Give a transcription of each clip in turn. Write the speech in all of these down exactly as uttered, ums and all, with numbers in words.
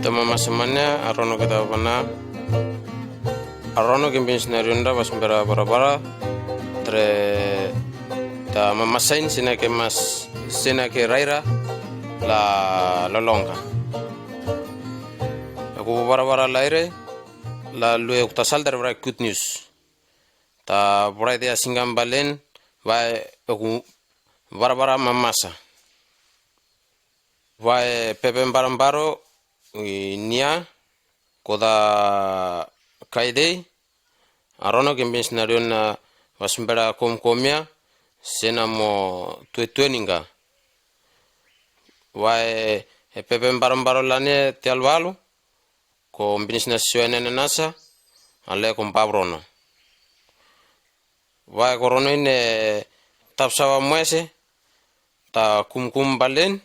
Te mamasa manea, a rono ke ta bana. A rono ke embin sna rion ra, bas bera barabara. Tre ta mamasa in sena ke mas, sena ke raira, la lolongka. Eku barabara laire, la lue eku tasal tre bera good news. Ta Friday a singa mbalen, bwae eku barabara mamasa. Bwae pepe barabaro, i nia, ko ta kaitei, a rono ke embin sna rion na bas bera komkomia, sena mo tuetueninka. Bwae, e pepe barabaro lane tial walu, ko embin sna sio ene nanasa, ale ko bab rono. Bwae ko rono in e tabsawa mwese, ta kumkum balen.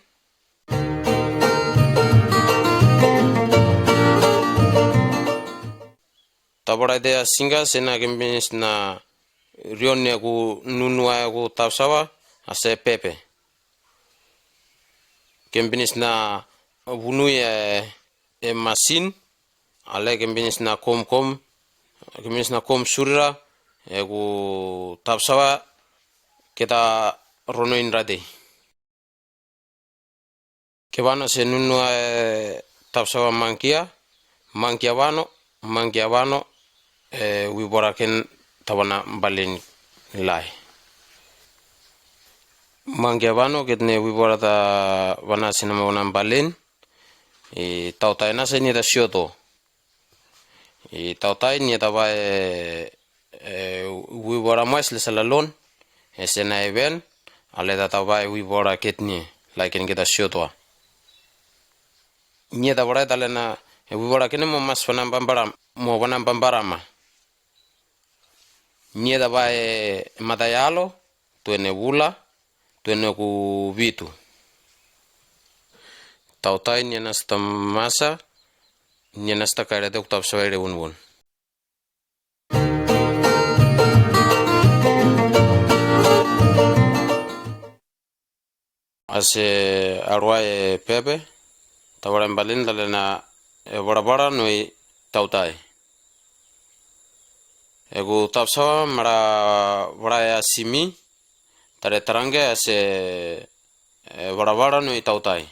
Ta Friday a singa sena ke embin sna rion eku nunua eku tabsawa, ase pepe. Ke embin sna bunui e, e masin, ale ke embin sna komkom, ke embin sna kom surira, eku tabsawa, ke ta rono in ratei. Ke bano se nunua e tabsawa mangkia, mangkia bano, mangkia bano, e wibora ken ta bana mbalen lai. Mangkia bano ke tene wibora ta bana sena mo bana mbalen, i tautai nasa nia ta sioto. I tautai nia ta bwae, e, wibora mwes le sala lon, e sena e ben, ale ta ta bwae wibora ke tene, laiken ke ta sioto. Nia ta bwae ta lena, e wibora kene mo mas bana bambara, mo bana bambara ma. Nia ta bwae mata yalo, tuene bula, tuene ku bitu. Tautai nia nasa ta masa, nia nasa ta kairate eku tabsawa ire bunbun. Ase arua e pepe, ta bwae mbalen ta lena e barabara no i tautai. Eku tabsawa mara bwara e asimi, tare tarangke ase e barabara no i tautai.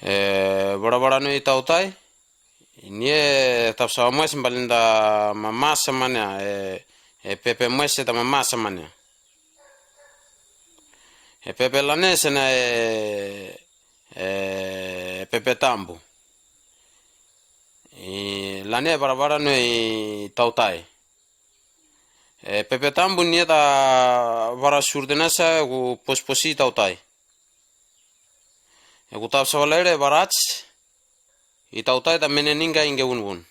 E barabara no i tautai, nia e tabsawa mwes mbalen ta mamasa manea, e, e pepe mwes ta mamasa manea. E pepe lane sena e, e pepe tambu. I lane barabara no i tautai. E pepe tambu nia ta bara surte nasa eku posposi tautai. Eku tabsawa laire bara ats, i tautai ta meneninka ingke bunbun.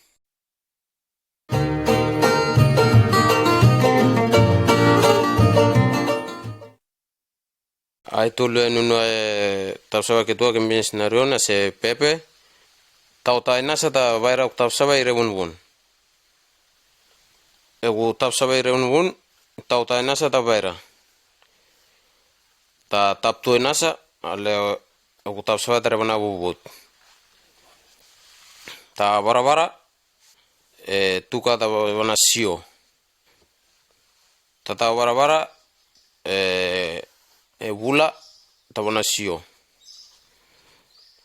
Aetu lue nunua e tabsawa ketua ke embin sna rion ase pepe, tautai nasa ta baira eku tabsawa ire bunbun. Eku tabsawa ire bunbun, tautai nasa ta baira. Ta taptoi nasa, ale eku tabsawa tare bana bubut. Ta barabara, e tuka ta bana sio. Tata barabara, e, e bula, ta bana sio.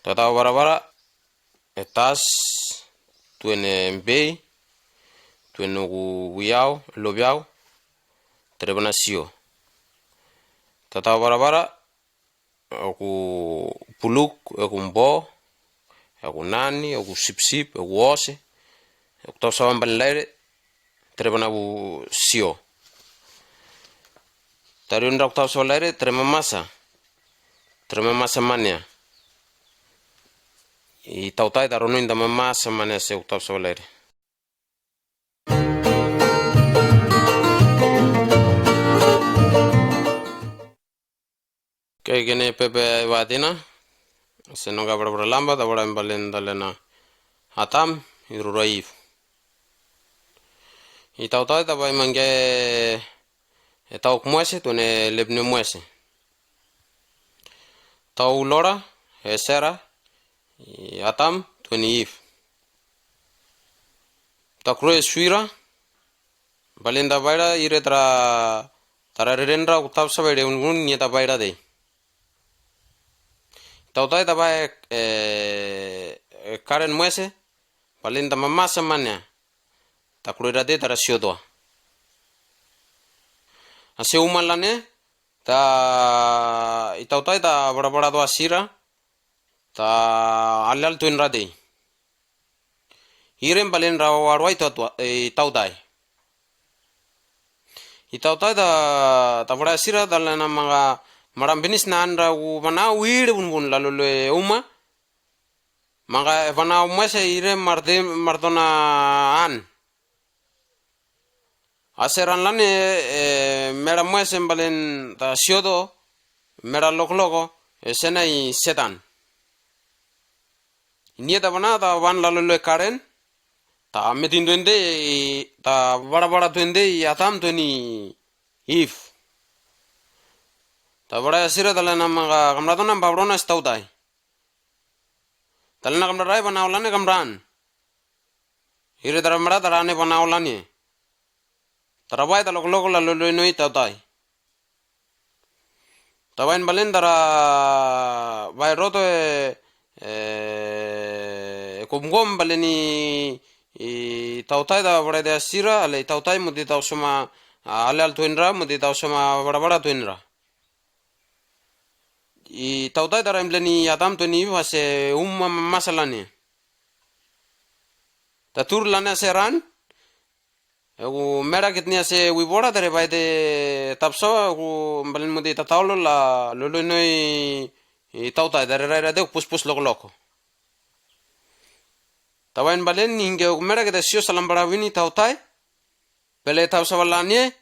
Tata barabara, e tas, tuene mbei, tuene ku wiau, lobiau, tare bana sio. Tata barabara, eku buluk, eku mbo, eku nani, eku sipsip, eku ose, eku tabsawa mbalen laire, tare bana bu sio. Tare unra eku tabsawa laire, tare mamasa. Tare mamasa manea. I tautai ta rono in ta mamasa manea se eku tabsawa laire. Ke kene pepe ai watina, se nongka barabara lamba, ta bara mbalen ta lena Atam, i rurua Iv. I tautai ta bai mangke e tauk mwese, tuene lepne mwese. Tau lora, e sera, Atam twenty-five. Ta kure suira, balen ta baira ire tara, tara reren ra kutap saba ire unun nie ta baira dei. Tautai ta bai, e, karen mwese, balen ta mamasa mania, ta kure ra dei tara siotoa. Ase uma lane, ta itautai ta barabara toa sira, ta alal tuin ra dei. Irem balen ra waruai tautai. Itautai ta, ta bara sira ta lena manga maram binis na an ra u bana uire bunbun lalo le uma. Manga e bana mwese ire marte martona an. Ase ran lane, e, mera mwese balen ta sioto, mera lokloko, e, sena i setan. Inie ta bana ta ban lalo le karen, ta metin tuende, ta barabara tuende, i atam tueni if. Ta bara sira ta lena manga kamratona babrona si tautai. Ta lena kamra rai bana ulane kamran. Ire tara mera tara ne bana ulane. Tara bai ta lokloko lalo le noi tautai. Ta bain balen tara bai roto e, e, kumkom balen i, i tautai ta bara de asira, ale i tautai mudi tausoma, a, ale al tuin ra, mudi tausoma bara bara tuin ra. I tautai tara imblen i atam tueni ase uma masa lane. Ta tur lane ase ran, e, ku mera kitni ase wibora tare bai te tapso, ku balen mudi ta taulo la lolo noi i tautai tare rai ra te puspus lokloko. Ta bain balen inge ku mera kete sio salam bara wini tautai, bele tapso lane,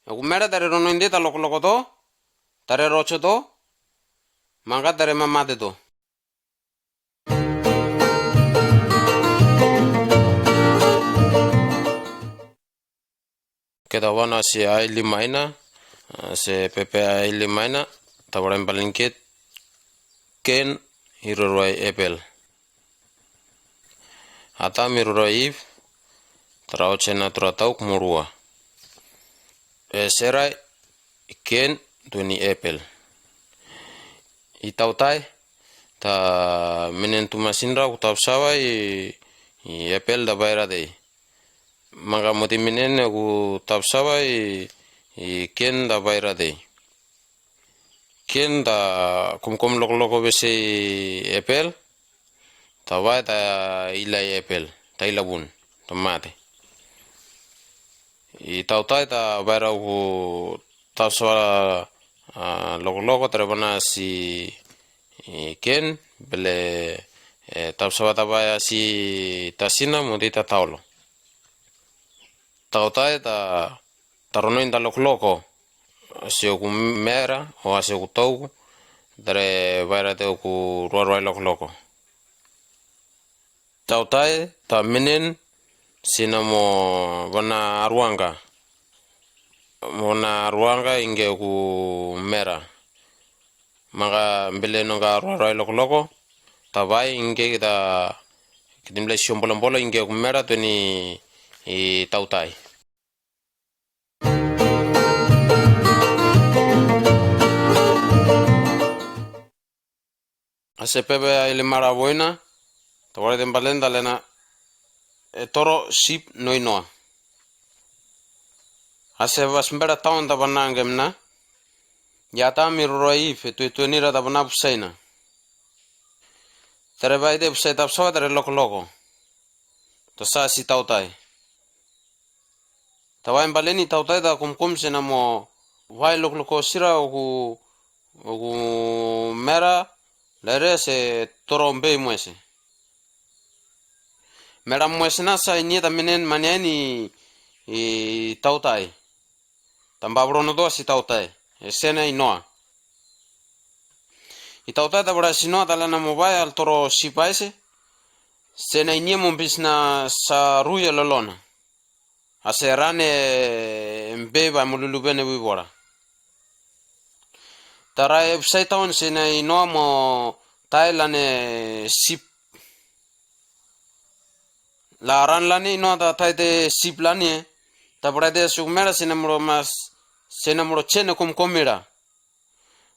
e, ku mera tare rono inde ta lokloko to, tare rocho to, manga tare mamate to. Keta wan ase aili maina, ase pepe aili maina, ta bara imbalen ket, Ken iruruai Epel. Atam iruruai If, tara otsena tara tauk murua. E, serai, Ken tueni Epel. I tautai, ta menen tumasin ra ku tapsaba i, i Epel ta baira dei. Manga moti menen e ku tapsaba i, i Ken ta baira dei. Ken ta kumkum lokloko bese i Epel, ta bai ta ila i Epel, ta ila bun, ta mate. I tautai ta baira ku tapsaba, a, lokloko tare bana si, i Ken, bele, e, tapsaba ta bai asi ta sina mudi ta taulo. Tautai ta, ta rono in ta lokloko, ase ku mera, o ase ku tauku, tare baira te ku ruaruai lokloko. Tautai, ta menen, sina mo bana aruanga. Mo bana aruanga inge ku mera. Manga bele nonga ruaruai lokloko, ta bai inge kita, kita bele sio mbolombolo inge ku mera tueni i tautai. Ase pepe aili mara boina, ta wara den balen ta lena, e, toro sip noi noa. Ase bas mbera taun ta bana ngemna, i atam iruruai If e tuetueni ra ta bana bupsaina. Tare bai te bupsai tapsaba tare lokloko. Ta sa si tautai. Ta bai imbalen i tautai ta kumkum sena mo bai lokloko sira oku, oku mera, lere se toro mbei mwese. Mera mwese na sa inie ta menen maniain i, i tautai. Ta mbabrono to si tautai. E sena i noa. I tautai ta bara si noa ta lena mo bai al toro sipaise. Sena inie mo bisna sa ruia lolona. Ase rane mbei bai mo lulubene wibora. Tara e bsai taun sena i noa mo tae lane sip. La ran lane i Noa ta tae te sip lane, ta bra de suk mera sena muro mas, sena muro jene komkomi ra.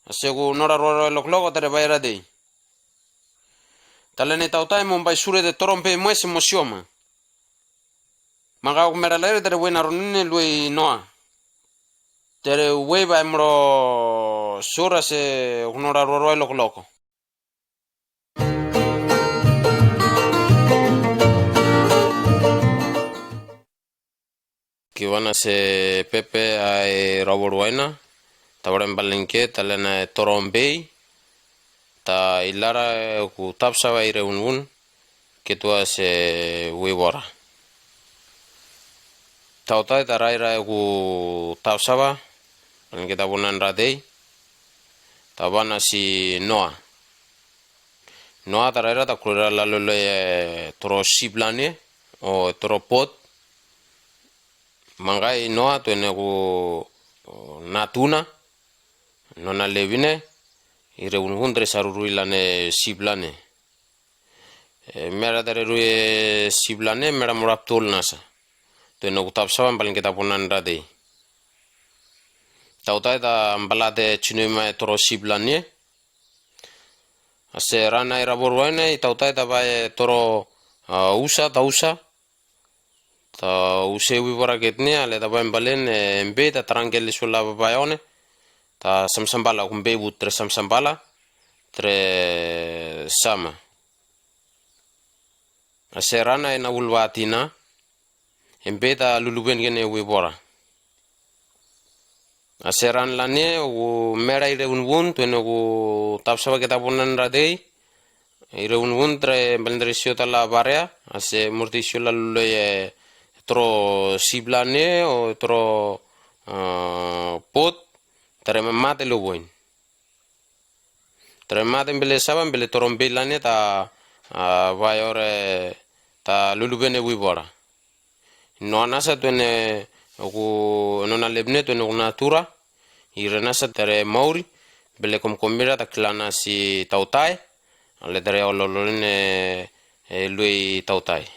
Ase ku nora ruarua lokloko tare bae ra dei. Ta lane tau tae mo bae sure te toro mpei moos mo sioma. Manga ku mera laire tare wei na ronine luei Noa. Tare wei bae muro sura se ku nora ruarua lokloko. Kiwana se pepe ai rawo ruaina, ta wara mbalengke, ta lana toro mpei, ta ilara ku tapsaba ire unwun, ketua se wibora. Tau tae ta raira ku tapsaba, mbalengke ta bonan ra dei, ta bana si Noa. Noa ta raira ta kurera lalo le, eh, toro sip lane, o toro pot. Manga i Noa tuene ku, o, natuna, nona levine, ire unwun tare sarurui lane sip lane. E, mera tare rui, e, sip lane, mera murap tol nasa. Tuene ku tapsaba mbalengke ta bonan ra dei. Tau tae ta mbala te jinoi ma toro sip lane. Ase ran ai rawo ruaina i tau tae ta bae toro, a, usa, ta usa. Ta use wibora ketne, ale ta bae mbalen, e, mpei ta tarangke lisula babae one. Ta samsambala, ku mpei wut tare samsambala, tare sama. Ase ran ai na wulwatina. Mpei ta luluben kene wibora. Ase ran lane, ku mera ire unwun, tuene ku tapsaba ke ta bonan ra dei. Ire unwun tare, mbalen tare sio ta la barea, ase murti sio la lule, e, toro sip lane, o toro, e, pot, tare mamate luboin. Tare mate mbele saba, mbele toro mpei lane ta, a, bae ore ta luluben e wibora. Noa nasa tuene ku, nona levine tuene ku natura, ire nasa tare mauri, mbele komkomi ra ta kilana si tau tae, ale tare ololo ne, e, luei tau tae.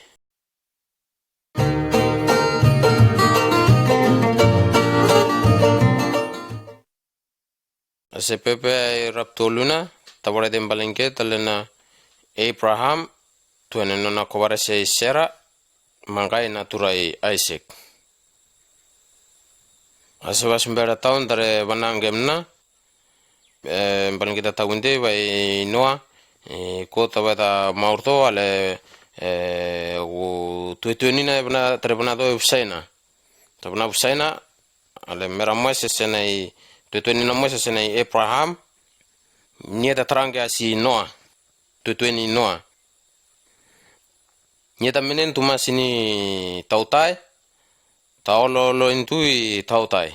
Ase pepe ai rap toluna, ta bora de mbalengke, ta lena Abraham, tuene nona kobarese Sera, manga i natura i Isaac. Ase bas mbera taun tare bana ngemna, e, mbalengke ta taun de bai Noa, e, ko ta bai ta maurto, ale, e, u tuetuenina bana, tare bana to e busaina. Ta bana busaina, ale mera moese sena i, tuetuenina moese sena i Abraham, nie ta tarangke asi Noa, tuetueni Noa. Nie ta menen tuma sini tau tae, ta olo olo intu i tau tae.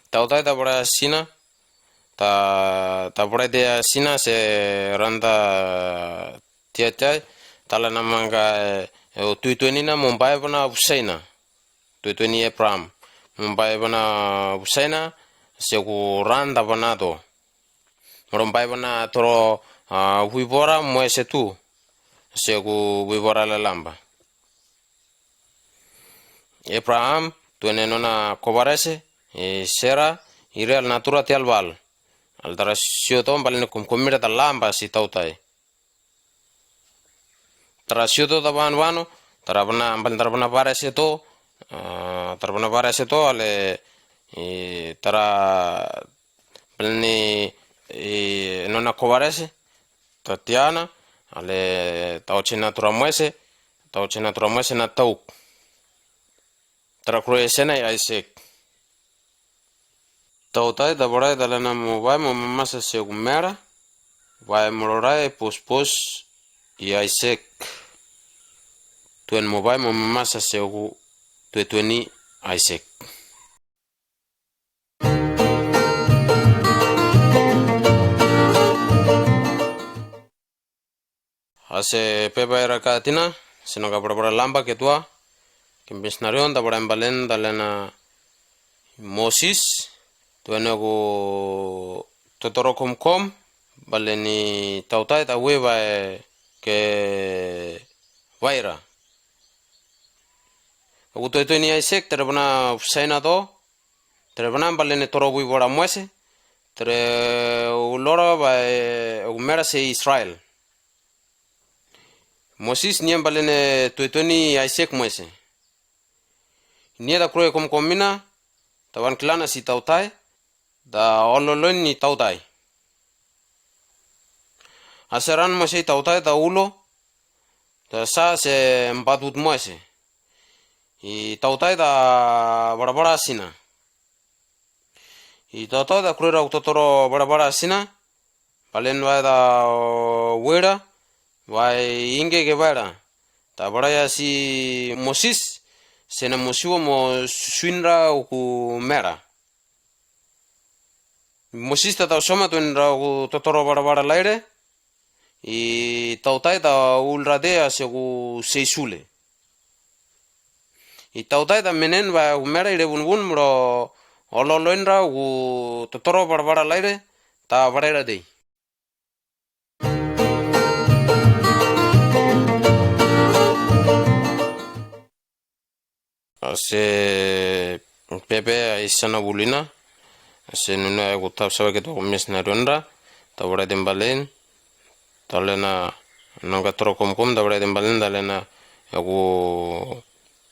Tau tae ta bora sina, ta, ta bora de sina se ranta tia tia, ta lana manga, e, u tuetuenina mo bae bana busaina. Tuetueni Abraham. Mo bae bana busaina, se ku ranta bana to. Moro bae bana toro, a, wibora moese tu. Se ku wibora la lamba. Abraham, tuene nona kobarese, e, Sera, ire al natura tial bal. Al tara sio to mbalene komkomira ta lamba si tau tae. Tara sio to ta ban bano, tara bana, mbalene tara bana barese to, a, tara bana barese to, ale, e, tara, mbalene, e, nona kobarese, ta tiana, ale, ta oche natura moese, ta oche natura moese na tauk. Tara kuro esena i Isaac. Tau tae ta bora i ta lana mo bae mo mamasa se ku mera, bae moro rae pospos i Isaac. Tuen mo bae mo mamasa se ku tuetueni Isaac. Ase pepa era katina, sino ka bora bora lamba ketua, ke missionary on ta bora embalen ta lena Moses, tuene ku totoro komkom, Balen i tautai ta wei bae ke baera. Uku tuetuen i Aisek, tare bana sainato, tare bana balen e toro bui bora moese, tare ulora bae uku mera se Israel. Mosis nien balen e tuetuen i Aisek moese. Nien ta kroi komkomina, ta wan kilan si tautai, ta ololoin i tautai. Aseran moese i tautai ta ulo, ta sa se mbatut moese. I tautai ta barabara sina. I tautai ta kroi ra uku totoro barabara sina, balen bae ta wera, bae ingke ke baera. Ta baraia si Mosis, sena mosiwa mo suin ra uku mera. Mosis ta tausoma tuin ra uku totoro barabara laire, i tautai ta ul ra te ase uku sei sule. I tautai ta menen bae uku mera ire bunbun mro ololoin ra uku totoro barabara laire, ta baraira te. Ase pepe ai sana bulina. Ase nunu ai uku tapsaba ke tuak mes na rion ra. Ta baraiten balen. Ta lena nongka toro komkom, ta baraiten balen, ta lena uku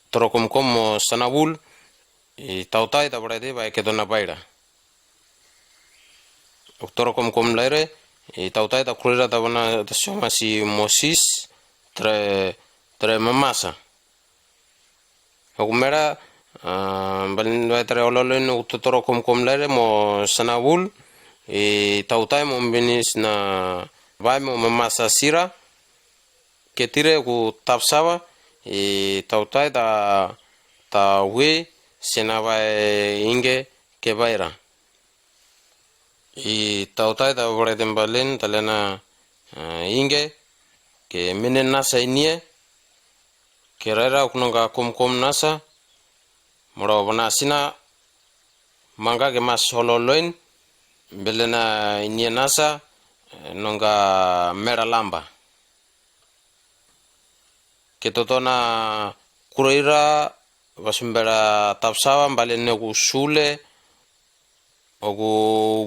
toro komkom mo sana bul. I tautai ta baraite bae ke tona baera. Uku toro komkom laire, i tautai ta kroi ra ta bana ta soma si Mosis, tare, tare mamasa. Uku mera, ah, balen bae tare ololoin uku totoro komkom laire mo sana bul, i tautai mo mbinis na bae mo mamasa sira, ke tire uku tapsaba, i tautai ta, ta wei, sena bae ingke ke baera. I tautai ta baraiten balen, ta lena, eh, ingke, ke menen nasa inie, ke raira uku nongka komkom nasa, moro bana sina, mangka ke mas ololoin, belen na inie nasa, eh, nongka mera lamba. Ke totona kroi ra, ba sumbera tapsaba, balen uku sule, uku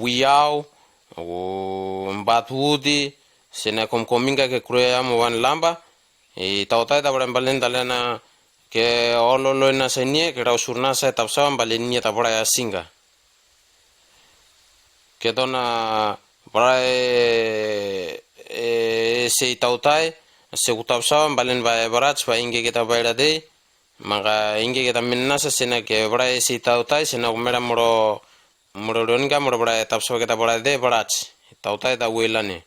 wiau, uku mbatuti, sena komkom ingka ke kroi aia mo wan lamba, i tautai ta baraiten balen ta lena ke ololoin nasa inie, ke rausur nasa tapsaba, balen inie ta baraia singka. Ke tona barae, e, ese i tautai, ase uku tapsaba, balen bae barats, bae ingke ke ta baera te, maka ingke ke ta menen nasa, sena ke barae ese i tautai, sena uku mera moro, moro rion ka, moro barae tapsaba ke ta barae te, barats, tautai ta wei lane.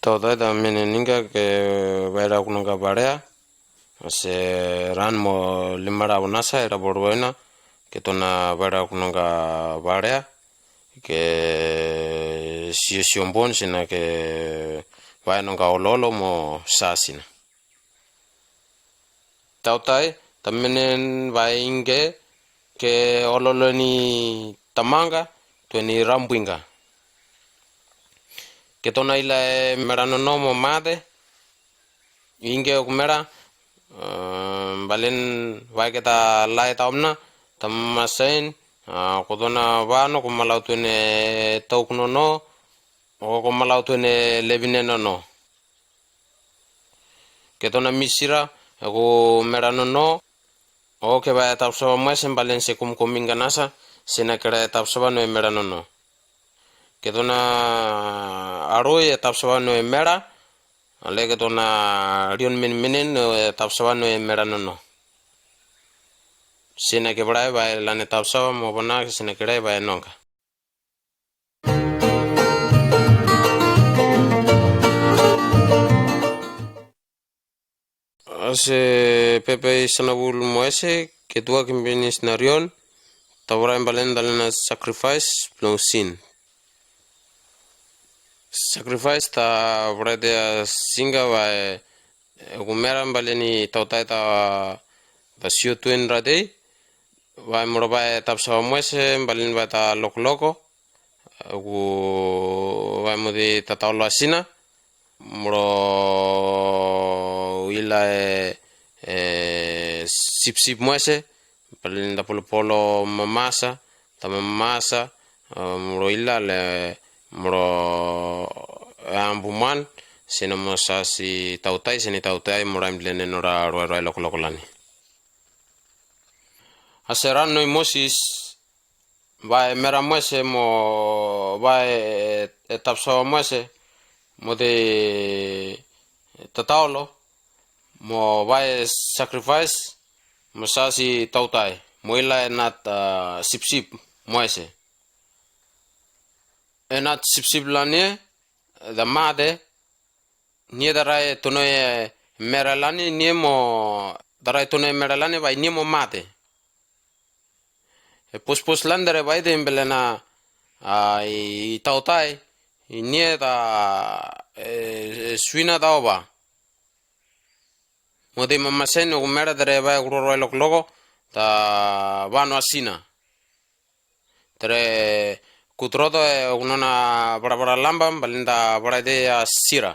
Tautai ta menen ingka ke baera uku nongka barea. Ase ran mo limara nasa era boruena. Ke tona baera uku nongka barea. Ke sio sio bon sena ke bae nongka ololo mo sasina. Tautai, ta menen bae ingke, ke ololo ni tamangka, tueni rambwingka. Ke tona ilae mera nono mo mate, ingke uku mera, eh, balen bae ke ta lae taomna, ta mamasain, ah, ko tona bano ko malaut tuene touk nono, o ko malaut tuene lebine nono. Ke tona misira, ko mera nono, o ke bae tapsaba moos, balen se kumkum ingka nasa, sena ke rae tapsaba noe mera nono. Ke tona aroi e tapsaba noe mera, ale ke tona rion menmenen e tapsaba noe mera nono. Sena ke barae bae lane tapsaba mo bana, sena ke rae bae nongka. Ase pepe i sana bul moos, ke tuak imbenis na rion, ta barae balen ta lena sacrifice blong sin. Sacrifice ta barae te a singka bae, e, ko mera balen i tautai ta, ta sio tuin ra te, bae moro bae tapsaba moos, balen bae ta lokoloko, uku bae modi tataolo a Sina, mro ila e, e, sipsip moese, palen ta polopolo mamasa, ta mamasa, e, mro ila le, mro, e, ambu man, sena mo sasi tautai, sena tautai, mo raim blen e nora ruai ruai loklok lani. Ase ran nui Mosis, bae mera moese mo bae, e, tapsawa moese, mo de tataolo, mo bae sacrifice, mo sasi tautai, mo ila e nat, a, sipsip moese. E nat sipsip lani, e, da mate, nie da rae tonoi e mera lani, nie mo, da rae tonoi e mera lani, bae nie mo mate. E pospos lan dere bae de mbelena, a, i, i tautai, i nie da, e, e, suina da oba. Mo de mamasen uku mera dere bae uku ruai loklok, da bano a Sina. Dere kut roto e uku nona bara bara lamba, balen da bara de a sira.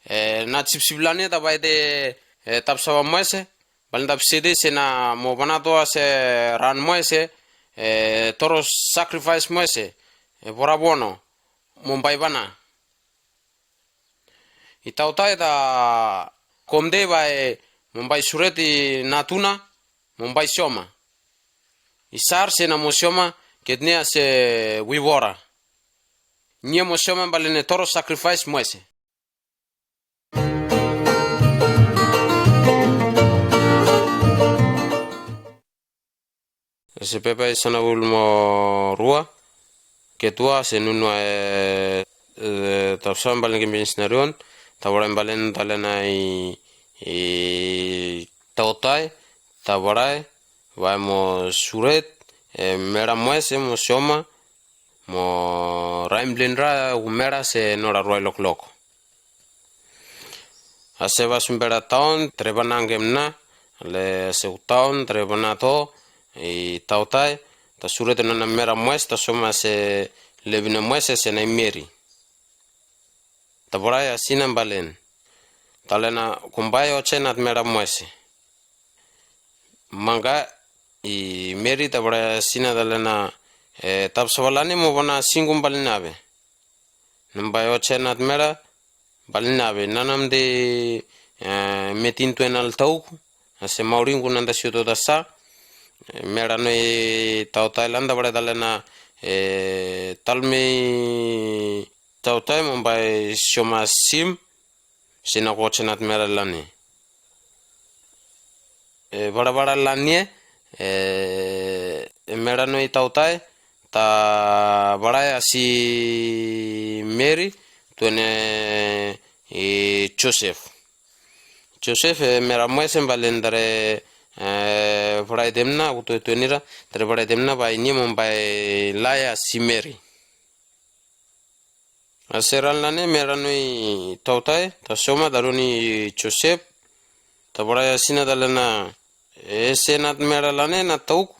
E, nat sipsip lani da bae de, e, tapsawa moese, balen da psede sena mo bana to ase ran moese, e, toro sacrifice moese, e, bora bono, mo bae bana. I tautai da kom de bae, mo bae suret i natuna, mo bae sioma. I sar sena mo sioma, kedne ase wibora. Nie mo sioma balen e toro sacrifice moese. Ese pepa i sanaul mo rua, ketua se nunua e, e, tapsawa balen ke binis narion, ta barae balen talena i, i tautai, ta barae, bae mo suret, e, mera moese mo sioma, mo raim blen ra, uku mera se nora ruai loklok. Ase ba sumbera taon, tere bana ngem na, le ase u taon, tere bana to, i tautai, ta suret nona mera moese, ta sioma se lebine moese, sena i Meri. Ta barae a Sina balen. Talena kom bae oche nat mera moese. Mangga i Meri ta barae a Sina talena, e, tapsawa lani mo bana singkum balen abe. Naan bae oche nat mera, balen abe. Naanam de, e, metin twenal tauk, ase mauringku naan ta sioto ta sa, e, mera nui tautai lan ta barae talena, e, talmei tautai mo bae sioma sim, sena ko oche nat mera lani. E, bara bara lani e, e, mera nui tautai, ta barae a si Meri, tuene, e, Joseph. Joseph, e, mera moese balen tere, e, barae demna, utu tuenira, tere barae demna, bae nie mo bae lae a si Meri. Ase ran lani mera nui tautai, ta sioma ta ruuni Joseph, ta barae a Sina talena, ese nat mera lani nat tauk,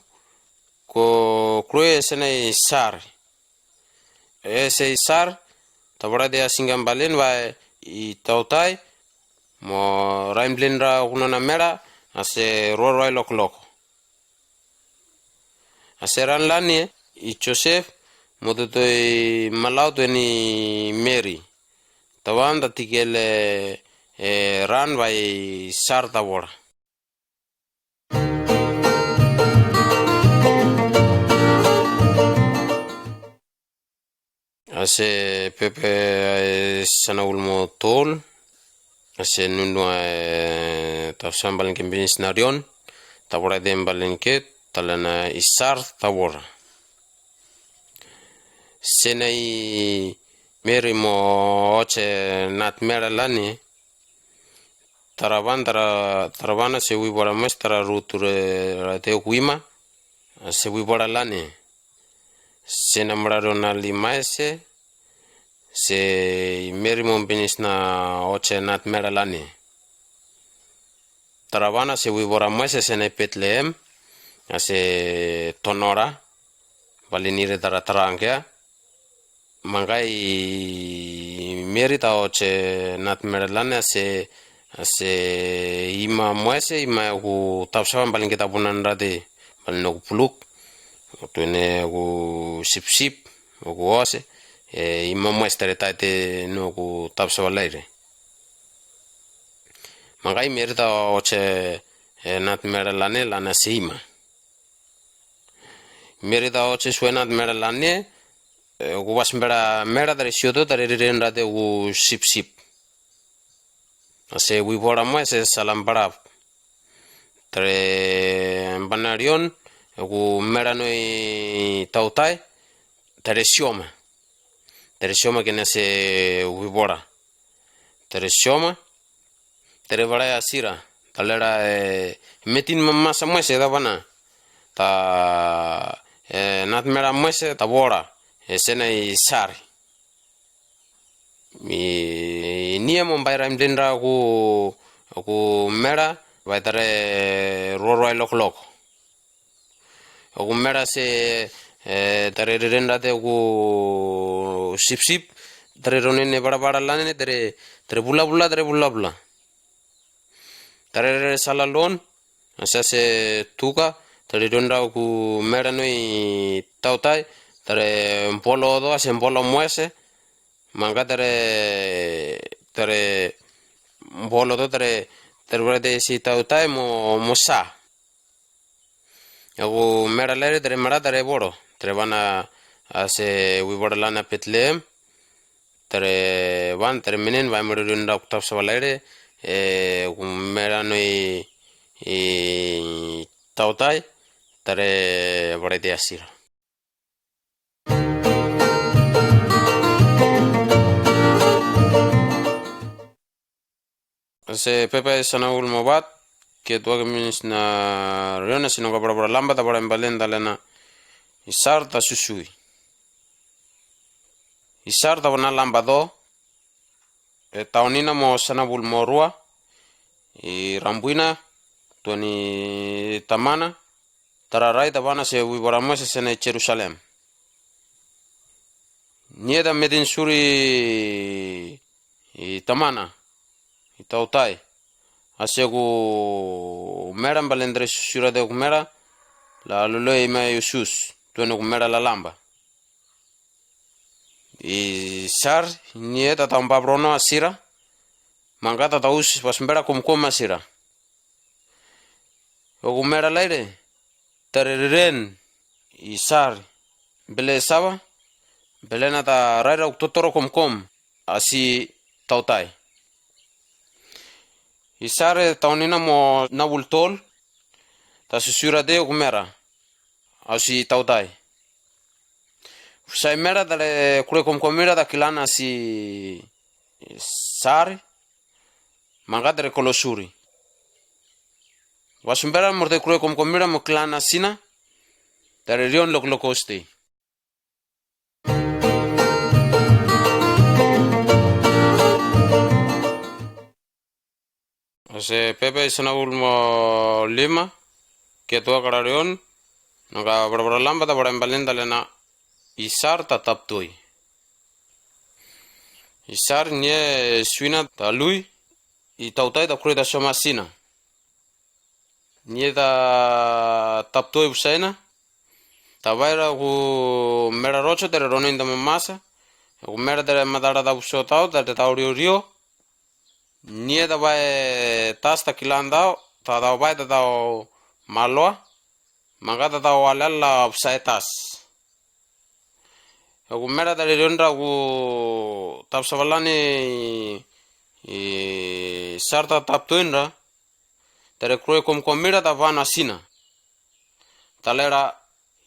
ko kroi ese nai sar. Ese i sar, ta barae de a singkam balen bae i tautai, mo raim blen ra uku nona mera, ase ruai ruai loklok. Ase ran lani, i Joseph, mo tutoi malaut weni Meri. Tawan ta tikel, e, ran bae i sar ta bora. Ase pepe, e, sanaul mo tol, ase nunua, e, tapsawa balen ke binis narion, ta barae dem balen ke, talena i sar ta bora. Sena i Meri mo oche nat mera lani, taraban, tara, tarabana se wibora moes, tara rutu re, ra te kuima, se wibora lani. Sena mera ronali maese, se i Meri mo binis na oche nat mera lani. Tarabana se wibora moes, sena i Betlehem, ase tonora, Bali nire tara tara angkea. Mangkai Meri ta otse nat mera lane ase, ase ima mwese, ima oku tapsapa bali ngke ta bunan rate, bali noku puluk, tuene oku sipsip, oku ose, e, ima mwese tare taite noku tapsapa laire. Mangkai Meri ta otse, e, nat mera lane, lane ase ima. Meri ta otse sue nat mera lane, e, oku bas bera mera tare sioto, tare riren rate oku sipsip. Ase wibora mwese salam barab. Tare banarion, oku mera noi tautai, tare sioma. Tare sioma kene ase wibora. Tare sioma, tare bara asira, ta lera, e, metin mamasa mwese ta bana. Ta, e, nat mera mwese ta bora, e, sena i sari. I, i nie mo bai raim den ra oku, oku mera, bai tare roro ai loklok. Oku mera se, e, tare riren rate oku sipsip, tare ronen e barabara lane, tare, tare bulabula, tare bulabula. Tare rere salalon, ase ase tuka, tare riren ra oku mera noi tautai, tare bolo oto, ase bolo mwese, mangka tare, tare bolo oto, tare, tare bara te si tautai mo, mo sa. Oku mera laire tare mera tare boro. Tare bana ase wibora lana Petleem. Tare ban, tare menen, bai mera riren ra oku tapsapa laire. E, oku mera noi, e, tautai. Tare bara te asira. Ase pepa i sanaul mo bat, ke tuake minis na rion ase nongka barabara lamba ta bara imbalen ta lena Isar ta susui. Isar ta bana lamba to, e, taonina mo sanabul mo rua, i rambuina, tuani tamana, tara rai ta bana se wibora mwese sena i Jerusalem. Nie ta metin suri i tamana, i tautai. Ase oku mera balen tare susui rate oku mera, la lolo i mai usus, tuene oku mera la lamba. Isar, nie ta taun babrono asira, mangka ta taus bas bera komkom asira. Oku mera laire, tare riren, Isar, bele saba, bele na ta raira oku totoro komkom, asi tautai. Isar e taonina mo nabul tol, ta susui rate oku mera, asi tautai. Usai mera tare kure komkom ira ta kilan asi Isar, mangka tare kolo suri. Wasu bera mo te kure komkom ira mo kilan asina, tare rion loklok oste. Ase pepa i sanaul mo lima, ke tuaka rarion, nongka barabara lamba ta bara imbalen ta lena Isar ta taptoi. Isar nie suina ta lui, i tautai ta kure ta soma sina. Nie ta taptoi busaina, ta baera oku mera rocho tare ronen ta mamasa, oku mera tare matara ta buso tau, tare tau rio rio, nie ta bae tas ta kilan tau, ta tau bae ta tau maloa, mangka ta tau alal la busae tas. Oku mera tare rion ra oku tapsapa lane Isar ta taptoin ra, tare kure komkom ira ta bana sina. Ta lera,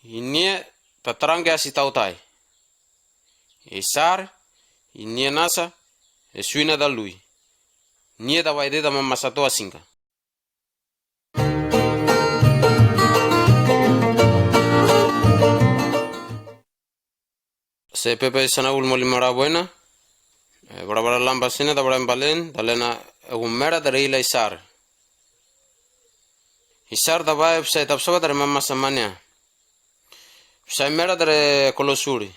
inie ta tarangke asi tautai. Isar, inie nasa, e suina ta lui. Nie ta bae te ta mamasa to asingka. Se pepa i sanaul mo lima ra buena, e, barabara lamba sina ta bara imbalen, ta lena oku mera tare ila Isar. Isar ta bae busae tapsapa tare mamasa mania. Bsai mera tare kolo suri.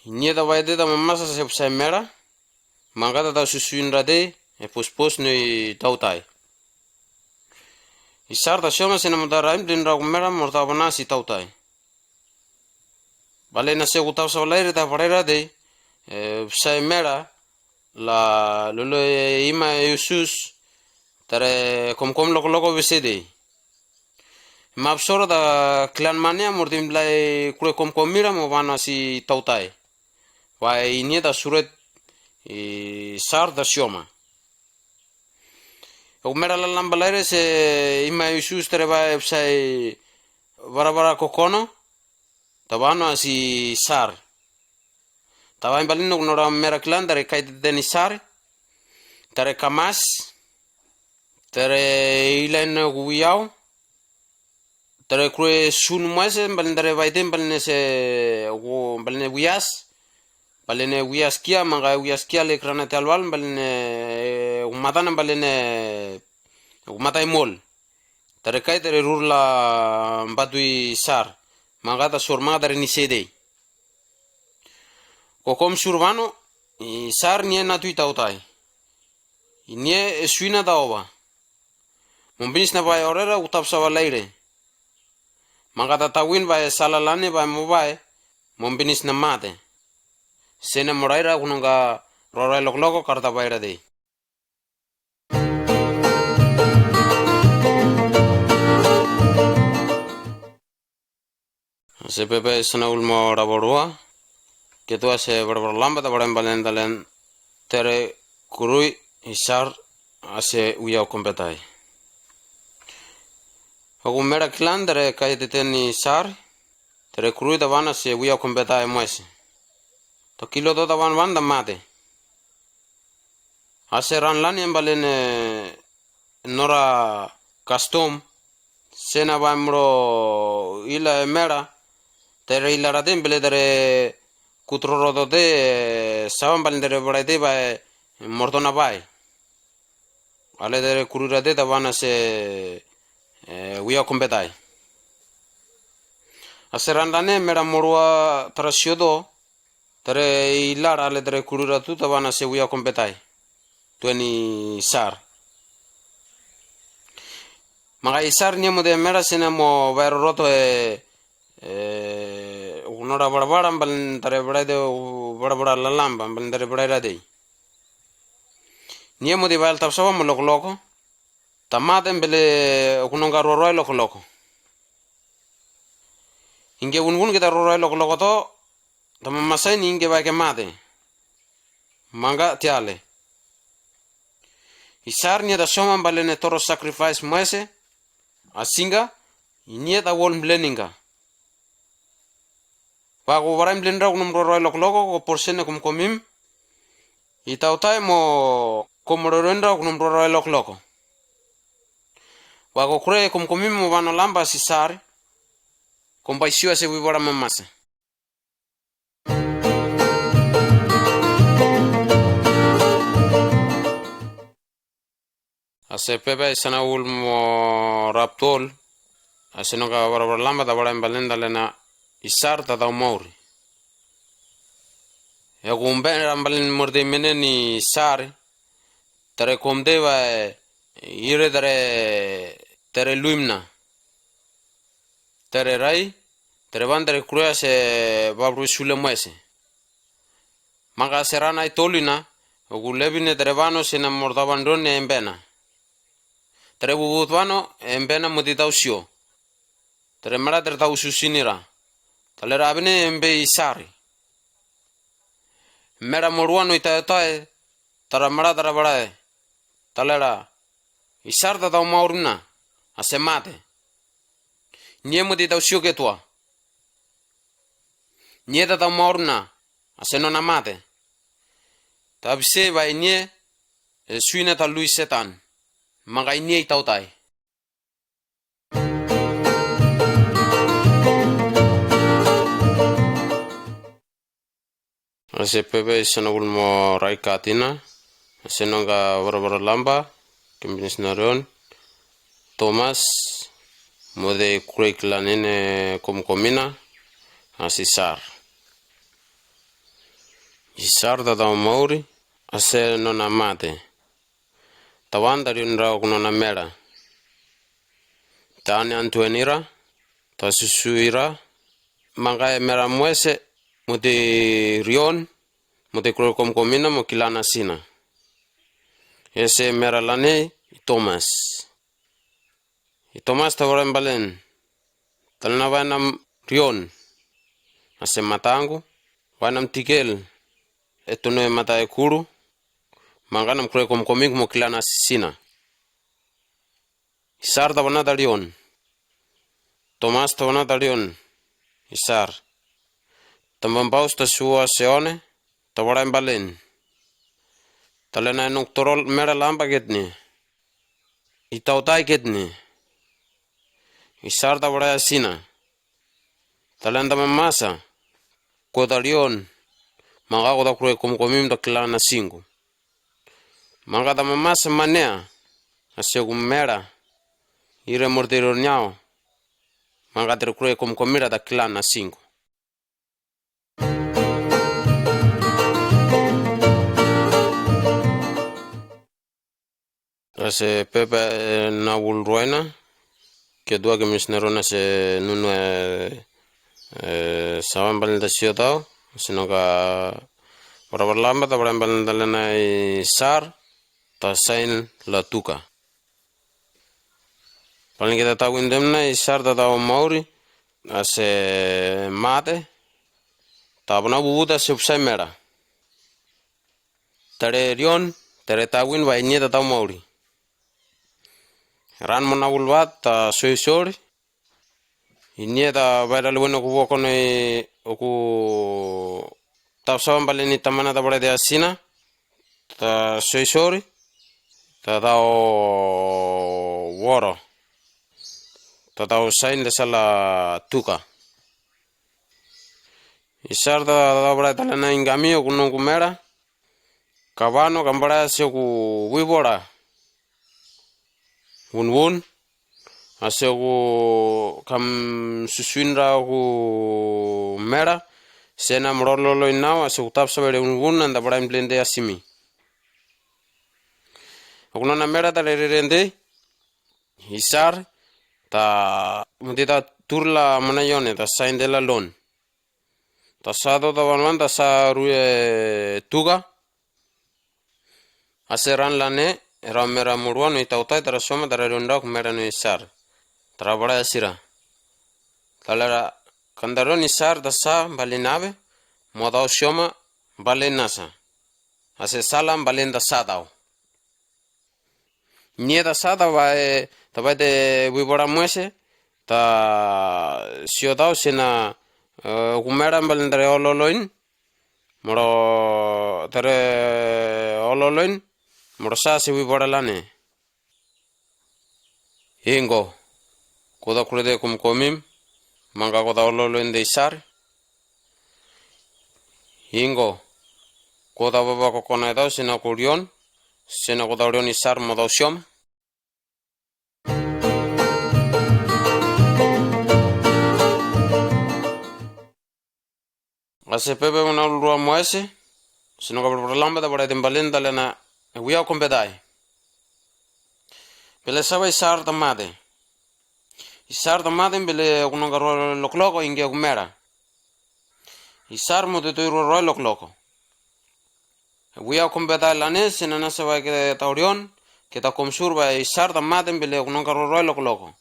Inie ta baide ta mamasa se bsai mera, mangga ta ta susuin rade, e puspus no i tautai. I sar ta sioma se na mota raim den ra ku mera morta bana si tautai. Bale na se ku tau sa balaire ta balaire de, e, bsai mera, la lolo e ima e usus, tare komkom lokoloko bese de. Mapsoro ta kilan mania morta imblai kure komkom mira mo bana si tautai. Wa inie ta suret i sar ta sioma. Eku mera lalam balaire se ima e usus tare ba e bsai bara bara kokono. Ta bano asi sar. Ta ba imbalin nok nora mera kilan tare kaiteten i sar. Tare kamas. Tare ilain nok wiau. Tare kure sun mwaise, balin tare baite, balin se, balin wias. Balin wias kia, mangga wias kia le krana te alwal, balin, e, matana balin, e, matai mol. Tare kai tare rur la batui sar. Mangga ta sur mangga tare ni sedei. Kokom sur bano, i sar nie na tui tautai. Inie e suina ta oba. Mombinis na bai orera utap sa balaire. Mangga ta tawin bai sala lane bai mo bai. Mombinis na mate. Sena moraira kunongga rorai lokloko karta baira dei. Ase pepe sena ulmo raborua. Ketua se barabar lamba ta bara balen dalen tare kurui i sar ase wiau kombetai. Oku mera kilan tare kaiteten i sar tare kurui ta bana se wiau kombetai mwaise. Ta kilo to ta ban ban ta mate. Ase ran lani embalen nora kastom sena ba mro ila mera tare ila rate embele tare kutroro tote saban balen tare baraite ba mortona bai. Ale tare kurui rate ta bana se wiau kombetai. Ase ran lani mera morua tara sioto tare ilara ale tare kurura tu ta bana se wiau kombetai. Tueni sar. Maka i sar nie mo de mera sena mo bairo roto e, e, nora barabara balen tare baraide barabara lalamba balen tare baraira dei. Nie mo de bail tapsaba mo lokoloko. Ta mate embele kunongga roroai lokoloko. Ingke wunwun ke ta roroai lokoloko to, ta mamasain ingke bai ke mate. Mangga tiale. I sar nie ta soma balen toro sacrifice mwaise, asinga, inie ta wol mbleninga. Wa ko bara mblen ra kunom roroai lokoloko ko porsen e komkomim. I tautai mo kom roroen ra kunom roroai lokoloko. Wa ko kure komkomim mo bano lamba si sar. Kom bai siwa se wi bara mamasa. Ase pepe sena ulmo raptol. Ase nongga barabara lamba ta bara imbalen dalena i sar ta tau mauri. Eku mbel ra imbalen morde menen i sar. Tare komde ba ire tare, tare luimna. Tare rai, tare ban tare kruia se babru sule mwaise. Maka se rana i tolina, oku lebine tare bano sena mortaban ron ne embena. Tare bubut bano, embena modi tau sio. Tare mera tare tau susinira. Talera abine embe i sari. Mera morua no i taetae, tara mera tara barae. Talera, i sar ta tau maurina, ase mate. Nie modi tau sio ketua. Nie ta tau maurina, ase nona mate. Ta bise ba inie, e suina ta lui setan. Maka inie i tautai. Ase pepe sena ulmo rai katina, ase nongga barabara lamba, kembinis narion, Tomas, mo de kureik lanen e komkomina, as Isar. Isar tataw mauri, as e nona mate. Tawan ta rion ra ok nona mera. Ta anne antuenira, ta susuira, mangkae mera mwese, mo de rion, mo de kureik komkomina, mo kilan asina. Ese mera lane, i Tomas. I Tomas ta warai mbalen. Talena wainam rion. As e mataangu, wainam tikel. Etune mataai kuru. Mangkae nam kureik komkoming mo kilan asina. Isar ta wanata rion. Tomas ta wanata rion. Isar. Tambampaus ta sua seone, ta warai mbalen. Talena enok torol mera lamba ketne. I tautai ketne. Isar ta warai asina. Talena ta mamasa. Kota rion. Mangkae kota kureik komkomim ta kilan asingku. Mangkae ta mamasa manea. As e ku mera. Ire morte rion yao. Mangkae tere kureik komkomira ta kilan asingku. As e pepe, e, nawul ruaina, ke dua ke misineri ruaina as e nunu, e, e, sawa mbalen ta siota, as e noka, bara bara lamba ta bara mbalen ta lena Isar, ta sain la Tuka. Palan ke ta tawin dem na Isar tataw mauri, as e mate, ta bana bubu ta sepsai mera. Tare rion, tare tawin ba inie tataw mauri. Ran mo nawul wat, ta soisori, Inie ta baira luwen oku wokon e oku tapsapa mbalen i tamana ta bara de asina. Ta soisori. Ta tau woro. Ta tau sain ta sala Tuka. Isar ta tau bara talana ingkami oku nungku mera. Kabano kambara as e oku wibora. Wunwun. As e oku kam susuin ra oku mera. Sena mrololo inao as e oku tapsapa ire wunwun an ta bara imblende asimi. Oku nona mera ta rerende. Isar ta mudi ta turla mona ione ta sain dela lon. Ta sado ta wanwan ta sa rue Tuka. As e ran lane, era mera muruan oi tautai tara soma tara rion ra oku mera no Isar. Tara bara asira. Talara kantaro ni Isar ta sa bali nabe, mo tau soma bali nasa. As e sala bali ta sa tau. Inie ta sa ta bae, ta bae te wibora mwese, ta sio tau sena, e, oku mera bali tare ololoin, moro tare ololoin, moro sa se wibora lane. Ingko, kota kurete kumkomim, mangka kota ololoin de Isar. Ingko, kota baba kokona tau sena oku rion, sena kota rion Isar mo tau siom. As e pepe muna ulrua mo aise, sino ka bara lamba ta bara ete mbalen talena, e wia kombetai. Bele saba Isar ta mate. Isar ta mate bele oku nonga rua lokloko ingke oku mera. Isar mo tutui rua rua lokloko. E wia kombetai lane, sena nasa bae ke tau rion, ke tau komsur bae Isar ta mate bele oku nonga rua rua lokloko.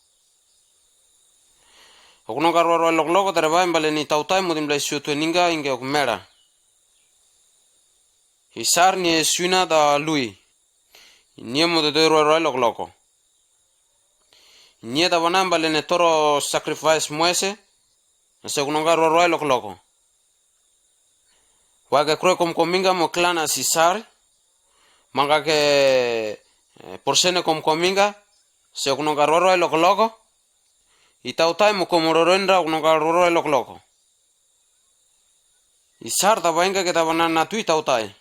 Oku nonga rua rua lokloko, tara bae mbalen i tautai mo di mbalen sutu ningka ingke oku mera. Isar nie suina ta lui. Inie mo tutui rua rua lokloko. Inie ta bana mbalen e toro sacrifice mo aise. As e oku nonga rua rua lokloko. Wake krue komkomingka mo klan as Isar. Mangka ke, e, porsene komkomingka. As e oku nonga rua rua lokloko. I tautai mo komororoin ra oku nonga rua rua lokloko. Isar ta baingka ke ta bana natu i tautai.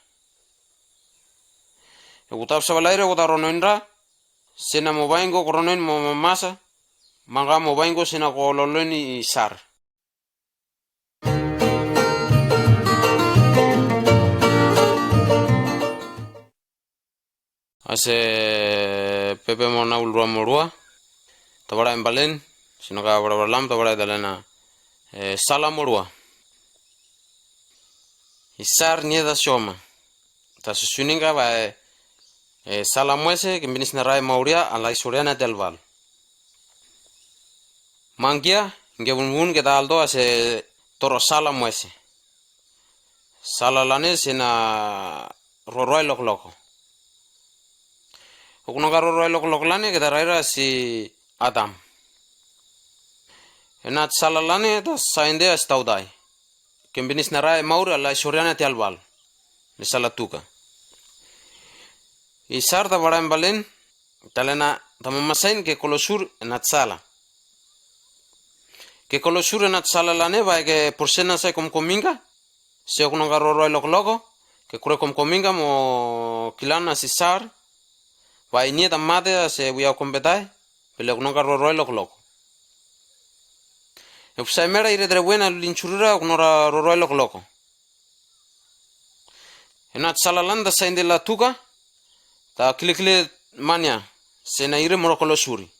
Oku tapsapa laire oku ta ronoin ra. Sena mo baingko oku ronoin mo mamasa. Manga mo baingko sina ko lolon i sar. Ase pepe mo naul rua mo rua. Ta bara embalen, sino ka bara bara lam, ta bara dalena, e, sala mo rua. I sar nie ta sioma. Ta susuninga ba, e, e, sala mwese, ke binis na rai mauria, ala isuriana telval. Mangkia, inge bunbun ke ta alto ase toro sala mwese. Sala lane sina roroa i lokloko. Uknonga roroa i lokloko lane ke ta raira si Adam. Enat sala lane ta sainde as tautai. Ke binis na rai maur ala isuriana telval. Ni sala tuka. I sar ta bara embalen, talena ta mamasain ke kolosur enat sala. Ke kolosur enat sala lane ba ke porsena sai komkominga, se uknonga roroa i lokloko, ke kure komkominga mo kilan asi sar, ba inie ta mate ase wiau kombetai, bele uknonga roroa i lokloko. Epsai mera ire terebuena lin surira uknonga roroa i lokloko. Enat sala lan ta sainde la tuka, ta kilekile mania, sena ire moro kolosuri.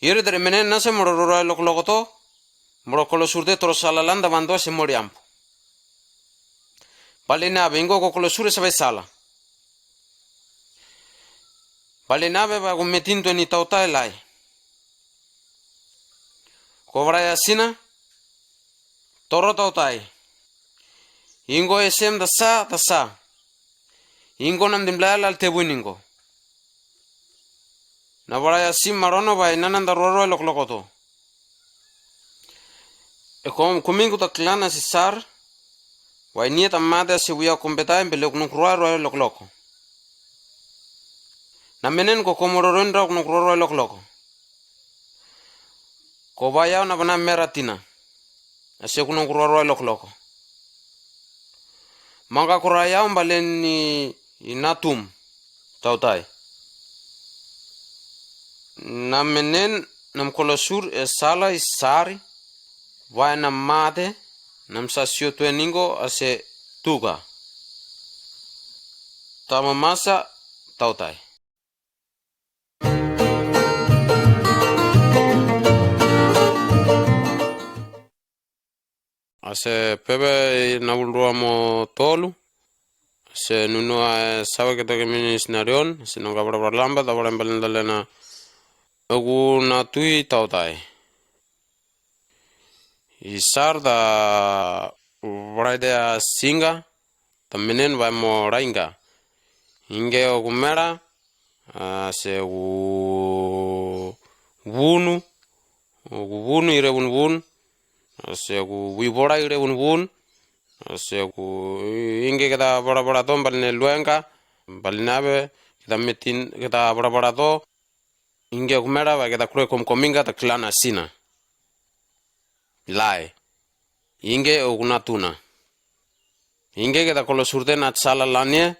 Ire tere menen nase moro roroa i lokloko to, moro kolosur te toro sala lan ta banto se mori ampo. Bali nabe ingo ko kolosur e sabai sala. Bali nabe ba ko metin to ni tautai lai. Ko bara ya sina, toro tautai. Ingo esem ta sa, ta sa. Ingo nam dimbla lal tebu ningo. Na bara ya sim marono ba inanan ta roroa i lokloko to. E kom, kominga ta kilan asi sar, ba inie ta mate ase wiau kombetai, bele uknonga roroa i lokloko. Na menen ko komo roroin ra uknonga roroa i lokloko. Ko ba yau na bana mera tina. Ase uknonga roroa i lokloko. Manga kura yau balen i natum tautai. Na menen nam kolosur e sala i sari, ba ena mate, nam sa sio tue ningo ase tuka. Ta mamasa tautai. Ase pepe naul rua mo tolu. Ase nunua e sawa ke toke minis na rion, ase nonga bara bara lamba, ta bara embalen talena oku natui tautai. I sar ta bara ite a singa, ta menen ba mo rainga. Inge oku mera, ase oku bunu, oku bunu ire bunbun, ase oku wibora ire bunbun, ase oku inge keta bara bara to balen luenga, balen abe, keta metin, keta bara bara to, inge oku mera ba keta kure komkominga ta kilan asina. Lai. Inge oku natuna. Inge keta kolo surte nat sala lanie,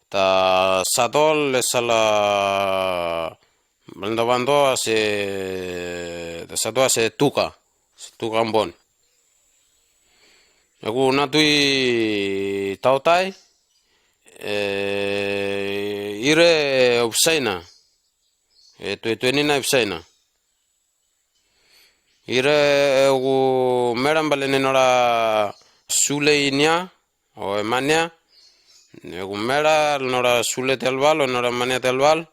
ta satol le sala, balen ta banto ase, ta sato ase tuka, ase tuka ambon. Oku natui tautai, e, ire obsaina, e, tue, tuenina obsaina. Ire, e, oku mera balen enora sule inia, o emania, oku mera enora sule telbal, o enora mania telbal,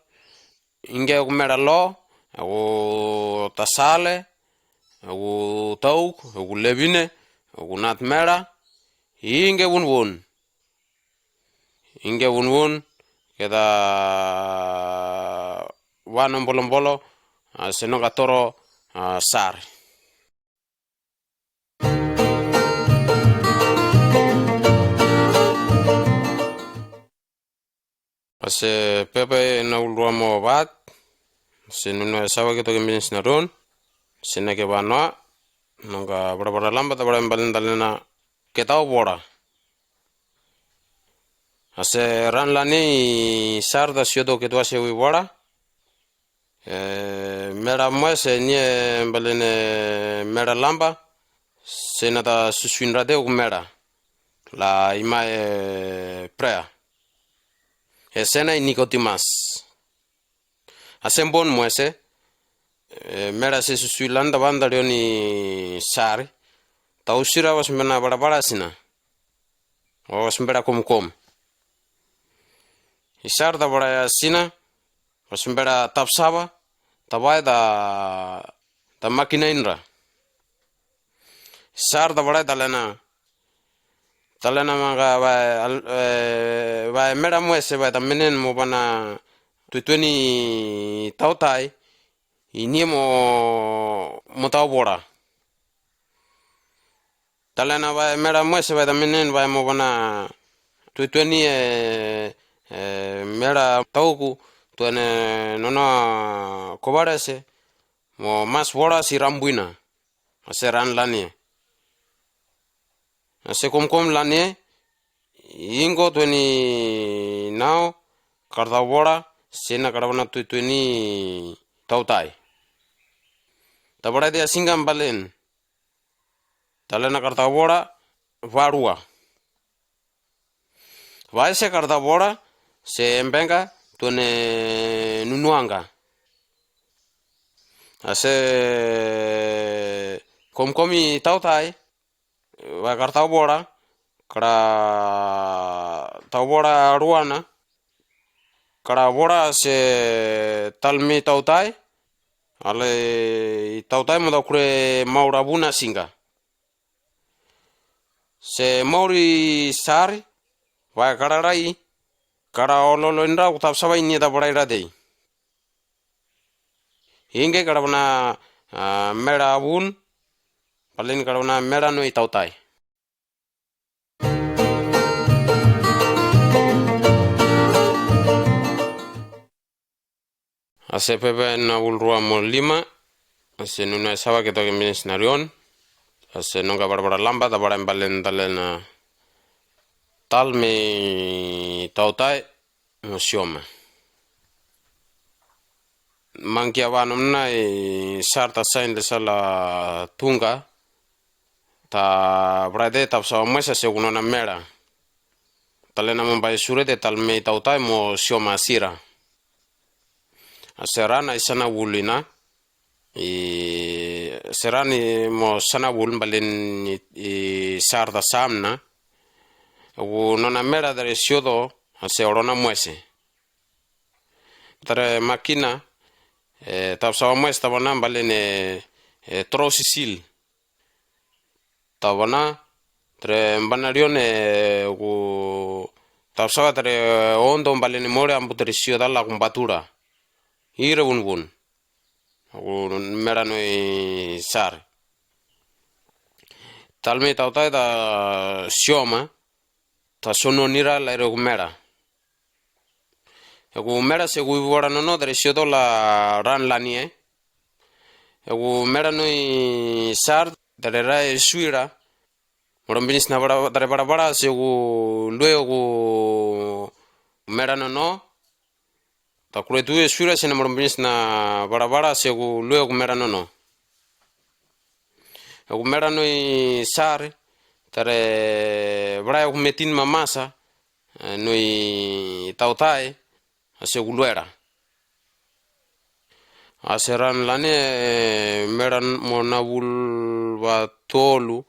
inge oku mera lo, oku tasale, oku tauk, oku lebine, oku nat mera, inge bunbun. Inge bunbun, keta wano bolo bolo, a, seno katoro, a, sar. Ase pepe naul rua mo bat, ase nunua e sawa ke toke minis na ron, ase nake banoa, nonga bara bara lamba ta bara balen talena keta obora. Ase ran lani sar ta sioto ketua se wibora. E, mela ṃwese enie, e, mbalen, e, mela lamba, seina ta susuin rate uk mela. La ima, e, prea. E, seina i Nikotimas. Asen bon ṃwese, e, mela se susuin landa banda rion i Sar. Ta usira wasbena barabara sina. Wasbera komkom. I Sar ta bara sina, wasbera tapsaba, ta bae ta, ta makina inra. Sar ta bara talena, talena manga bae, al-, e, bae mela ṃwese bae ta mennen mo bana tuetuen i tautai, inie mo, mo taubora. Talena bae mela ṃwese bae ta mennen bae mo bana tuetuen i, e, e, mela tauku, tuene nonaa kobarese, mo mas bora si rambuina. Ase raan lanie. Ase komkom lanie, ingko tueni nao, kartaubora, seina karabana tuetuen i tautai. Ta bara tia singa mbalen. Talena kartaubora, barua. Bae se kartaubora, se embengka, tuene nunuangka. Ase komkom i tautai, bae kartaubora, kartaubora ruana, karabora se talme i tautai, ale i tautai mo ta kure maura buna singa. Se mauri Sar, bae kararai, karaololo inra uk tapsaba inie ta bara ira tei. Ingke karabana, a, mela bun, mbalen karabana mela ṇo i tautai. Ase pepe nabul rua mo lima, ase nunai saba ke toke minis narion, ase nongka barabara lamba, ta bara mbalen talena talme i tautai, mo sioma. Mangkia ba nonai Sar ta sain de sala tunga, ta bara te tapsaba ṃwese ase kunona mela. Talena mo bae sure te talme i tautai mo sioma sira. Ase raan ai sana bul ina, i, ase raan i mo sana bul mbalen i, i Sar ta saamna. Kunona mela tare sioto, ase orona ṃwese. Tare makina, e, tapsaba ṃwese ta bana mbalen, e, e, trosisil. Ta bana, tare mbana rion, e, ku tapsaba tare ondo mbalen more ambut tare sio tala kumbatura. Ire bunbun. Ku mela ṇo i Sar. Talme i tautai ta sioma, ta sono nira laire ku mela. Eku mela se ku ibara nono tare sioto la raan lanie. Eku mela ṇo i Sar tare rae suira. Morombinis na bara, tare barabara se ku lue ku mela nono. Ta kure tue suira seina morombinis na barabara se ku lue ku mela nono. Eku mela ṇo i Sar tare bara eku metin mamasa, e, ṇo i tautai, ase ku luera. Ase raan lanie, e, mela mo nabul ba tolu,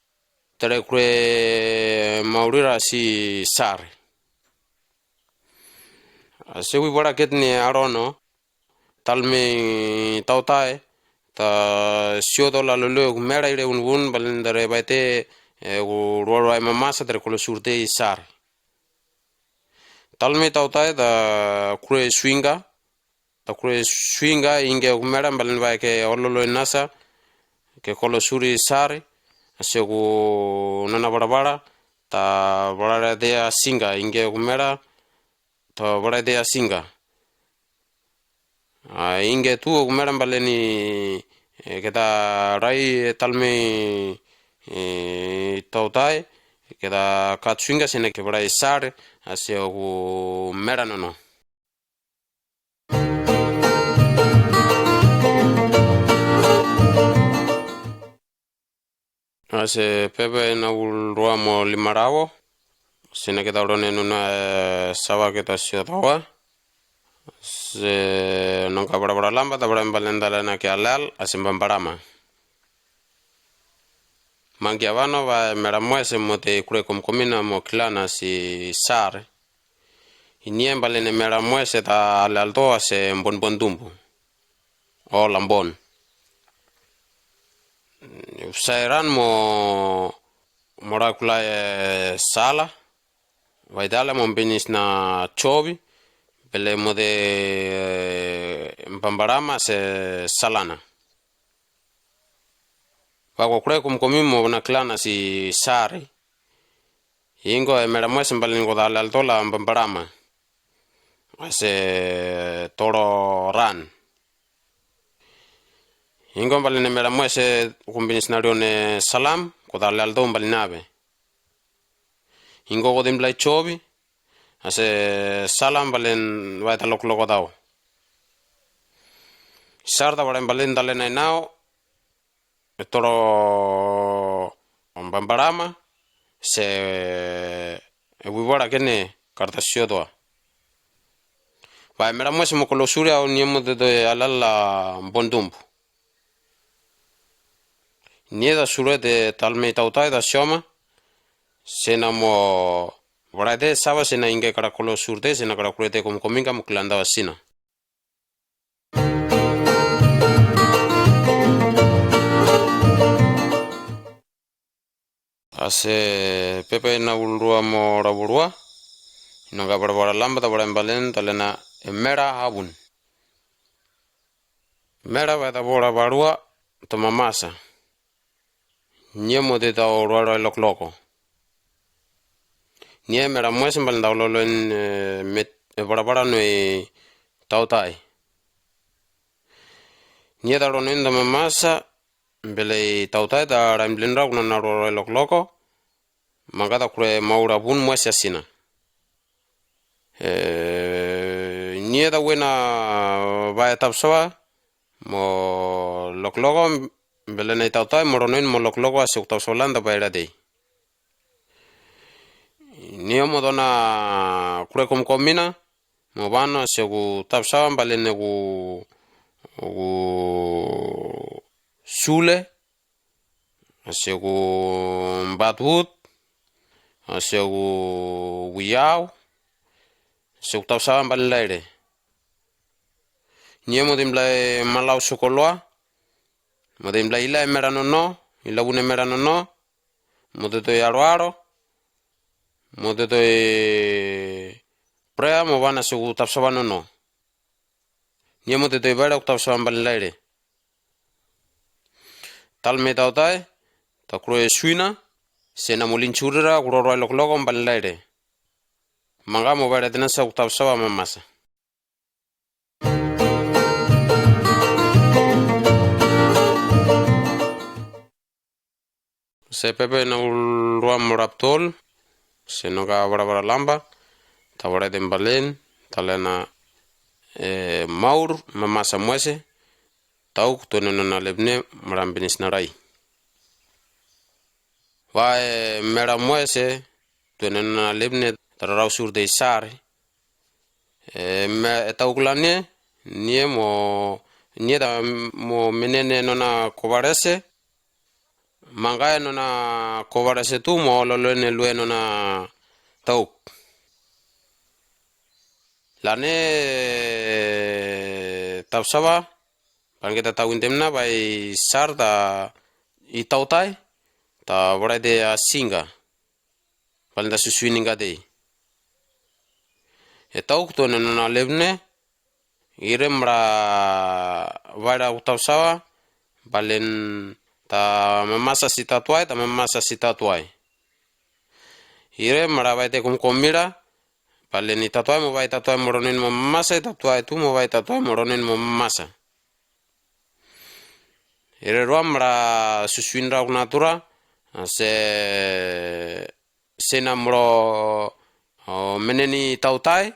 tare kure maurira si Sar. Ase ku ibara ketne arono, talme i tautai, ta sioto la lolue ku mela ire bunbun, mbalen tare bae te, e, ku ruaruai mamasa tare kolo sur te i Sar. Talme i tautai, ta kure suinga, ta kure suinga, ingke ku mela, mbalen bae ke ololo inasa, ke kolo sur i Sar, ase ku nona barabara, ta bara te asinga, ingke ku mela, ta bara te asinga. A, ingke tu ku mela mbalen i, e, keta rai, e, talme i, e, tautai, keta kat suinga seina ke bara i Sar, ase ku mela nono. Ase pepe nabul rua mo lima rawo. Sena keta rone nuna, e, sawa keta sio tawa. Se nonka bara bara lamba ta bara mbalen talena ke alal, ase mbambarama. Mangkia bano ba e mera mwese mo te kure komkomina mo kilana si sar. Inie mbalen e mera mwese ta alal to ase mbon bon tumbu. O lambon. Usairan mo, mo rakulai, e, sala. Waitala mo mbinis na jobi. Bele mo te, e, mbambarama se salana. Ba ko kure komkomi mo na kilana si sari. Ingko e mera mwese mbalen ko ta alal to la mbambarama. Ase toro ran. Ingko mbalen e mera mwese ko mbinis na rion e salam, ko ta alal to mbalen abe. Ingko ko te mblai jobi, ase salam mbalen wae ta lokloko tau. Sar ta bara mbalen talena inao, e toro mbambarama, se e wiwara kene karta sio toa. Ba e mera mwese mo kolo sure au nie mo te to e alal la mbon tumbu. Nie ta sure te talme tautai ta sioma, sena mo bara te sawa sena ingke kara kolo sure te, sena kara kure te komkomi ka mo kilan tawa sina. Ase pepe nabul rua mo rawo rua, inonka bara bara lamba ta bara mbalen talena e mera abun. Mera ba ta bara barua ta mamasa. Nie mo te tau ruaruai lokloko. Nie mera mwese mbalen tau loloin, e, met, e, bara bara no i tautai. Nie ta ronen ta mamasa, mbele i tautai ta rain blinra kuna na ruaruai lokloko. Mangka ta kure maura bun mwese asina. E, nie ta wena ba e tapsawa mo lokloko, mbele na i tautai mo ronen mo lokloko ase ko tapsawa lanta ba e ratei. Nie mo tona kure komkomina, mo bano ase ko tapsawa mbalen e ko, ko sule, ase ko mbatut, ase ko wiau, ase ko tapsawa mbalen laire. Nie mo te mblai malau sokoloa, mo te mblai ila e mera nono, ila bun e mera nono, mo te to e aroaro, mo te to e brea, mo bano ase ko tapsawa nono. Nie mo te to e bara ko tapsawa mbalen laire. Talme tautai, ta kure suina, sena mo lin surira ko ruaruai lokloko mbalen laire. Mangka mo bara tena sa ko tapsawa mamasa. Se pepe nabul rua mo raptol, se nonka bara bara lamba, ta bara te mbalen, talena, e, maur, mamasa mwese, tauk, tone nona lebne, mera mbinis na rai. Ba e mera mwese, tone nona lebne, ta rarau sur te i sari. E, me, e tauk lane, nie mo, nie ta mo menene nona kobarese, mangkae nona kobarese tu mo loloin e lue nona tauk. Lane tapsawa, bangke ta tauk in temna ba i sar ta i tautai, ta bara te a singa. Balen ta susuin ingka tei. E tauk tone nona lebne, ire mera bara ko tapsawa, balen ta mamasa si tatuai, ta mamasa si tatuai. Ire mera ba te komkomira, balen i tatuai mo ba i tatuai mo ronen mo mamasa, i tatuai tu mo ba i tatuai mo ronen mo mamasa. Ire rua mera susuin ra kuna tura, se sena mro, o, menene i tautai,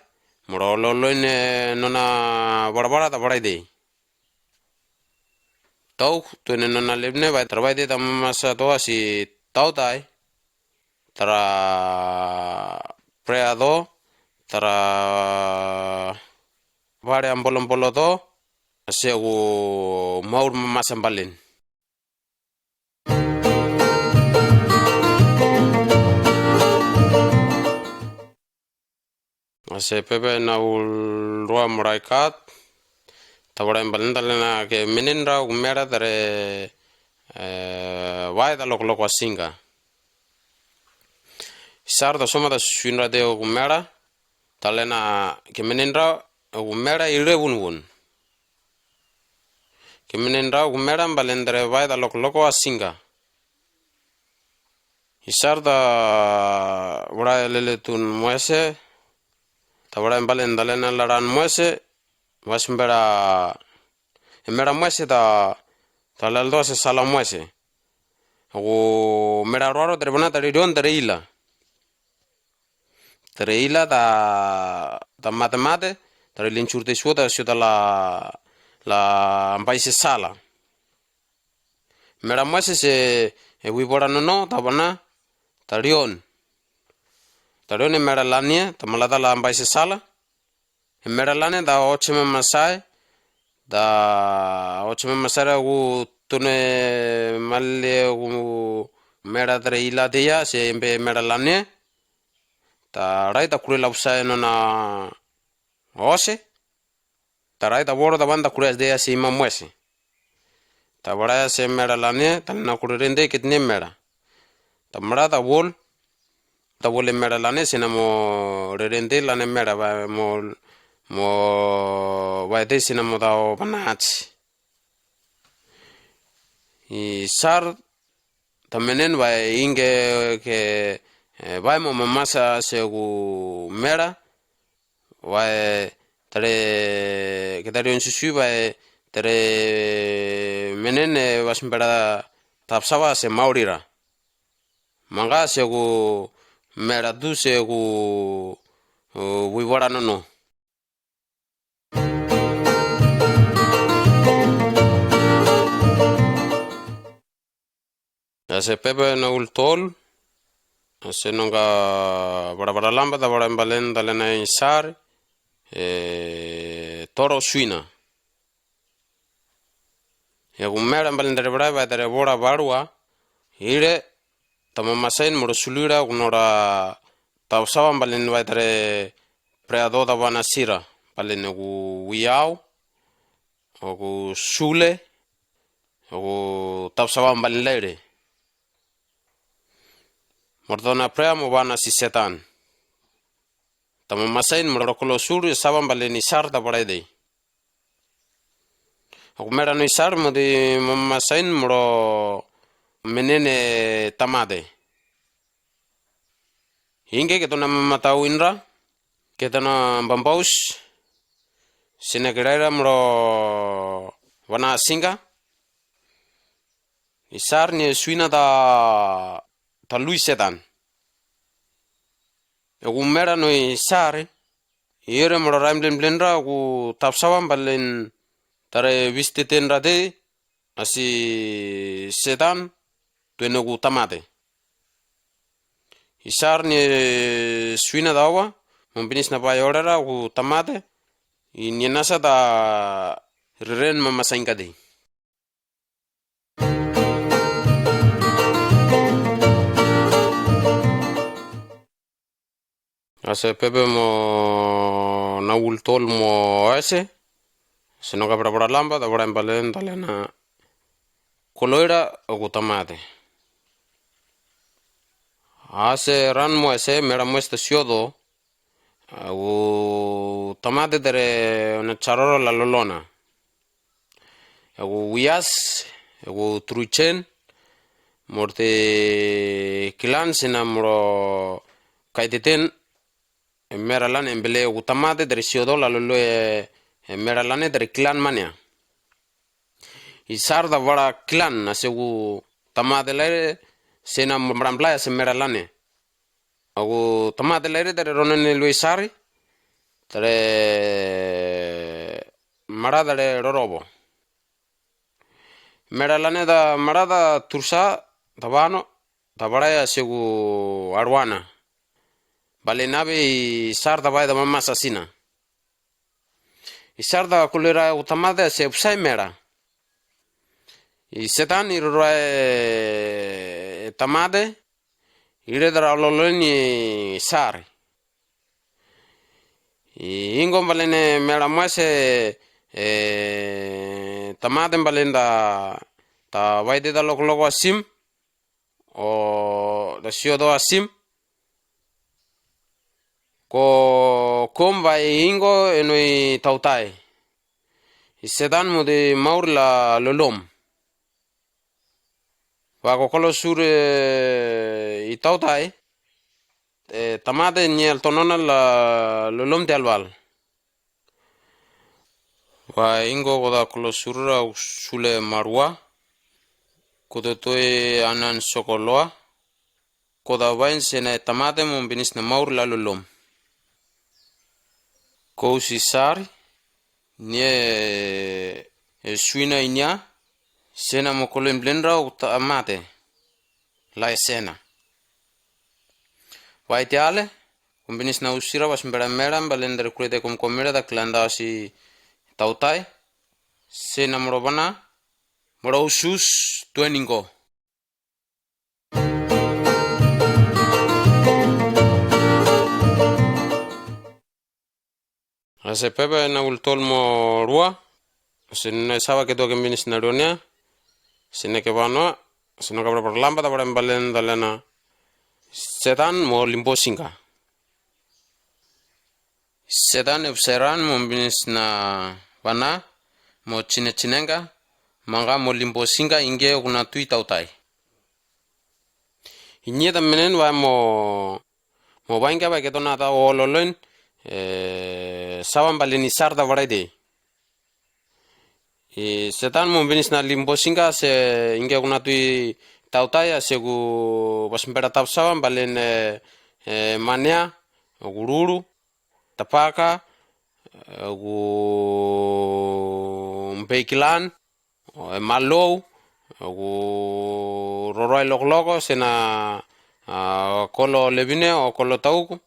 mro loloin, e, nona bara bara ta bara tei. Tauk, tuene nona levne, bae tara bae de ta mamasa to asi tautai. Tara prea to, tara bare ambolo ambolo to, asi aku maur mamasa mbalen. Asi pepe naul rua mora ikat. Ta bora embalen ta lena ke menen ra uku mera tare, eh, wae ta lokoloko a singa. Isar ta soma ta swin ra te uku mera. Ta lena ke menen ra uku mera ire wunwun. Ke menen ra uku mera mbalen tare wae ta lokoloko a singa. Isar ta bora lele tun mwese. Ta bora embalen ta lena laran mwese. Wasi mbera, e mera mwese ta, ta lal to se sala mwese. Uku mera ruaro tare bana tare rion tare ila. Tare ila ta, ta mate mate, tare lin sur te suota, suota la, la mbai se sala. Mera mwese se, e, wibora nono, ta bana, ta rion. Ta rion e mera lanie, ta mala ta la mbai se sala. E mera lanie, ta otse mamasae, ta otse mamasae ra uku tune malie uku mera tare ila teia, se embe mera lanie. Ta rai ta kure labusae nona ose. Ta rai ta boro ta ban ta kure as de asi ma mwese. Ta bara se mera lanie, ta lena kure rende ketne mera. Ta mera ta bol, ta bol e mera lanie sena mo rerende lanie mera ba mo, mo ba de sena mo ta o banats. Isar ta menen ba ingke ke, eh, ba mo mamasa se uku mera, wae tare, ke tare on susu wae tare menen, eh, wasu mbera tapsaba se maurira. Manga se uku mera tu se uku, eh, wibora nono. Ase pepe naul tol, ase nongka bara bara lamba ta bara embalen ta lena isar, e, toro suina. E uku mera embalen tare bara ba tare bora barua, ire, ta mamasain moro sulira, uku nora, ta usaba embalen ba tare, prea to ta bana sira, embalen uku wiau, uku sule, uku tapsaba embalen laire. Moro tona prea mo bana si Setan. Ta mamasain moro kolo sur saba embalen isar ta bara dei. Uku mera no isar mo di mamasain moro menene tamate. Ingke ke tona mamatau inra, ke tona bambaus, sena ke raira moro bana singa, isar ne suina ta, ta lui Setan. Uku mera no isar, ire moro raim blen blen ra uku tapsaba embalen tare wis teten ra te, asi Setan, tuene uku tamate. Isar ne suina ta oba, mo binis na bai orara uku tamate, i nienasa ta reren mamasain kati. Ase pepe mo naul tol mo ese. Ase nongka bara bara lamba, ta bara embalen ta lena koloira uku tamate. Ase ran mo ese, mera mo ese ta siodo. Uku tamate tare ona caroro la lolona. Uku wias, uku truchen, moro te kilan sena moro kaiteten, mera lane embele uku tamate tare siodo la lolo e, mera lane tare kilan mania. Isar ta bara kilan, ase uku tamate laire, sena mera mblai ase mera lane. Uku tamate laire tare ronen ne lui sari, tare mara tare rorobo. Meḷa lane ta meḷa ta tursa, ta bano, ta bray a segu aruana. Bale naba i sar ta bae ta mamasa sina. I sar ta kulo rae u tamate a se upsai meḷa. I Setan i rurae tamate, i rete ra loloin i sar. Ingko balen e meḷa moos e, e, tamate balen ta, ta baide ta lokloko a sim, o ta sioto a sim. Ko koom ba ingko eno i tautae. I Setan mudi maur la lolom. Ba ko kolo sur e i tautae, e, tamate ni al tonona la lolom te albal. Ba ingko ko ta kolo sur ra u sule marua, ko ta toe anan sokoloa, ko ta bain sena e tamate mo binis na maur la lolom. Ko usi sar, ni e, e suina inia, sena mo kolo imblen ra u tamate. La e sena. Ba itiale, ko binis na usi ra ba sembera meera, balen ta rekurete komkomi ra ta klan ta si tautae, sena mo ro bana, mo ro usus, twenty ko. Ase pepe na ultol mo rua, ase nune saba ke to ke binis na rionia, ase neke banoa, ase neke bra bra lamba ta bra balen ta lena, Setan mo limbo singa. Setan e upsai ran mo binis na bana, mo cine cinengka, mangka mo limbo singa ingke okuna tui tautae. Inia ta menen ba mo, mo baingka ba ke tona ta ololoin, e, saba balen i sar ta bra ide. I Setan mo binis na limbo singa se ingke okuna tui tautae a se ku ba sembera tap saba balen, e, e, manea, oku ruru, tapaka, oku mbeikilan, e, malou, oku roroai lokloko, sena, a, kolo lebine, o kolo tauku.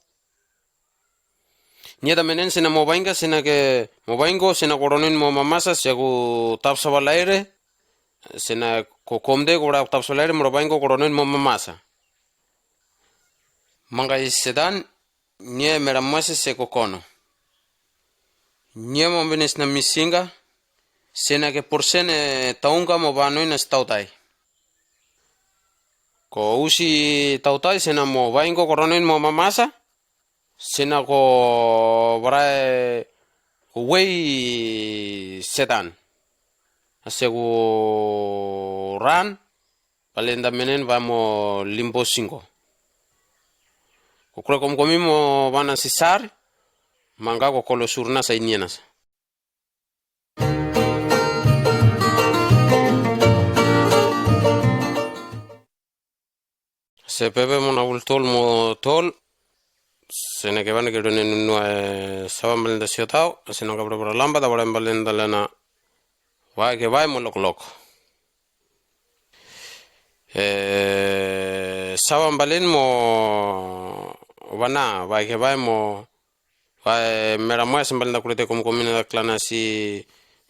Inia ta menen sena mo baingka sena ke mo baingko sena ko ronen mo mamasa se ku tap saba laire, sena ko komde ko ra tap saba laire mo ro baingko ko ronen mo mamasa. Mangka i Setan, inia e meera moos e se ko kono. Inia mo binis na misinga, sena ke porsen e taungka mo banoin a se tautae. Ko usi tautae sena mo baingko ko ronen mo mamasa, sena ko brai ko wei Setan. A se ku ran, balen ta menen ba mo limbo singa. Ko kure komkomi mo bana si sar, mangka ko kolo sur nasa inia nasa. Se pepe mo na ultol mo tol, se neke bane ke rionia nunua, e, saba balen ta siotau, se neke bra bra lamba ta bra balen ta lena, bae ke bae mo loklok. E, saba balen mo bana, bae ke bae mo, bae meera moos e balen ta kurete komkomi na ta klana si,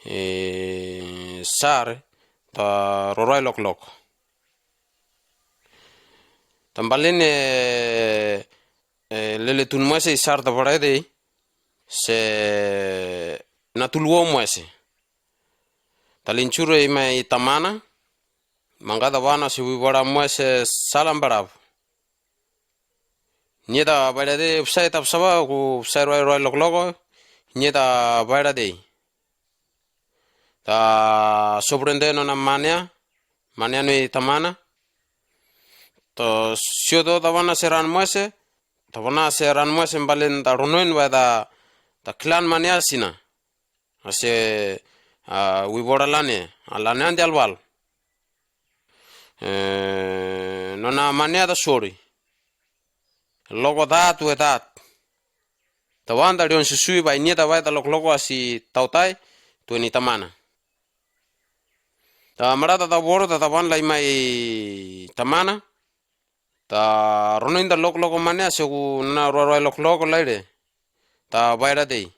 e, sar, ta roroai loklok. Ta balen e, e, leletun moos e i sar ta bra ide, se natulwo moos e. Ta linjur e i ma i tamana, mangka ta bano se wibara moos e salam barab. Inia ta baira de upsai tap saba, ku upsai roai roai lokloko, inia ta baira de. Ta sobrende nona manea, manea nu i tamana. Ta sioto ta bana se ran moos e, ta bana se ran moos e balen ta ronoin ba ta, ta kilan manea sina. A se, a, wibora lane, a lane an te albal. E, nona manea ta sori. Loko tat, we tat. Ta wan ta rion susui ba inia ta bae ta lokloko a si tautae, twenty tamana. Ta mara ta tavoro ta tavan lai mai tamana. Ta ronoin ta lokoloko mania se ku nona ruaruai lokoloko laire. Ta vaira dei.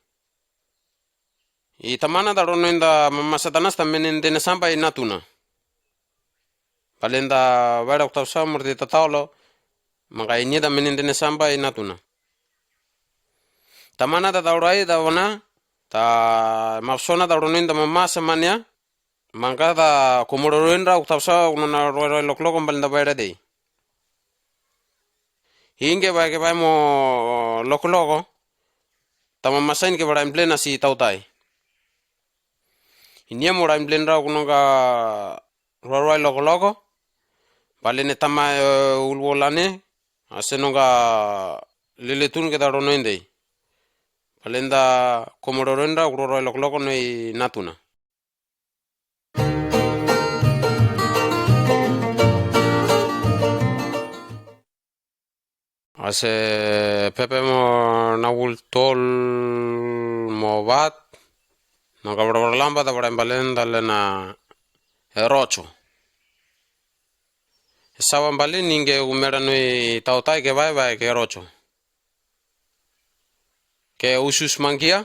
I tamana ta ronoin ta mamasa tana sa ta menen tene samba i natuna. Balen ta vaira ku tavsava morte tataolo. Manga i nia ta menen tene samba i natuna. Tamana ta taorai ta vana. Ta mapsona ta ronoin ta mamasa mania. Manga ta komororoin ra ku tavsava ku nona ruaruai lokoloko balen ta vaira dei. Ingke vae ke vae mo lokoloko. Ta mamasain ke vae rain balen asi tautai. I nia mo rain balen ra ku nona ruaruai lokoloko. Balen e tama e ulwo lane. Ase nona leletun ke ta ronoin dei. Balen ta komororoin ra ku ruaruai lokoloko no i natuna. Ase pepe mo navul tol mo vat. Nona ka barabara lamba ta bara balen ta lena e rocho. E saba balen ingke ku mera no i tautai ke vae vae ke rocho. Ke usus mangkia.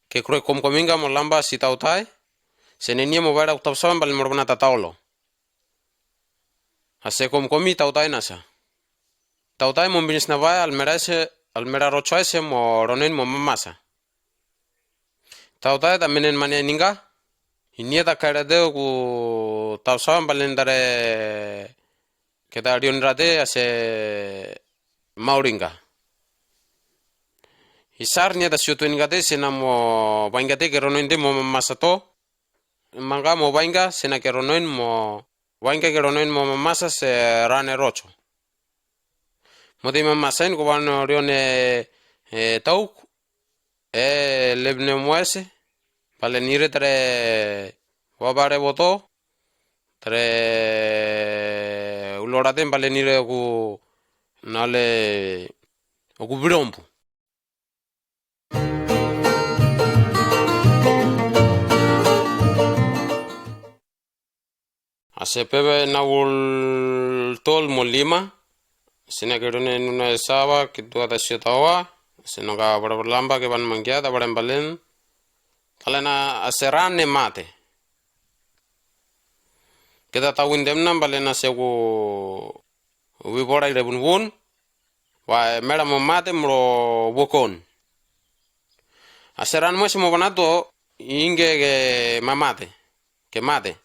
Ke kure komkomi nga mo lamba si tautai. Sene nia mo vaira ku tavsava balen mo rabana tataolo. Ase komkomi tautai nasa. Tautai mo binis na vae almera ese almera rocho ese mo ronoin mo mamasa. Tautai ta menen mania ninga. I nia ta kaira de ku tavsava balen tare ke ta rion rade ase mauringa. I sar nia ta siutu inga de sena mo vainga de ke ronoin de mo mamasa to. Manga mo vainga sena ke ronoin mo vainga ke ronoin mo mamasa se rane rocho. Mo de mamasain ko vano rion e tauk. E lebne moese. Balen ire tare wabare boto. Tare ulora de balen ire oku nale oku birombu. Ase pepe navul tol mo lima. Sena ke rone nuna e saba ke tua ta sio tawa. Sena ka bara bara lamba ke ban mangkia ta bara balen. Talena ase rane mate. Ke ta tawin demna balen ase ku wi bora ire bun bun. Wa e mera mo mate mro wokon. Ase ran moese mo bana to ingke ke mamate. Ke mate.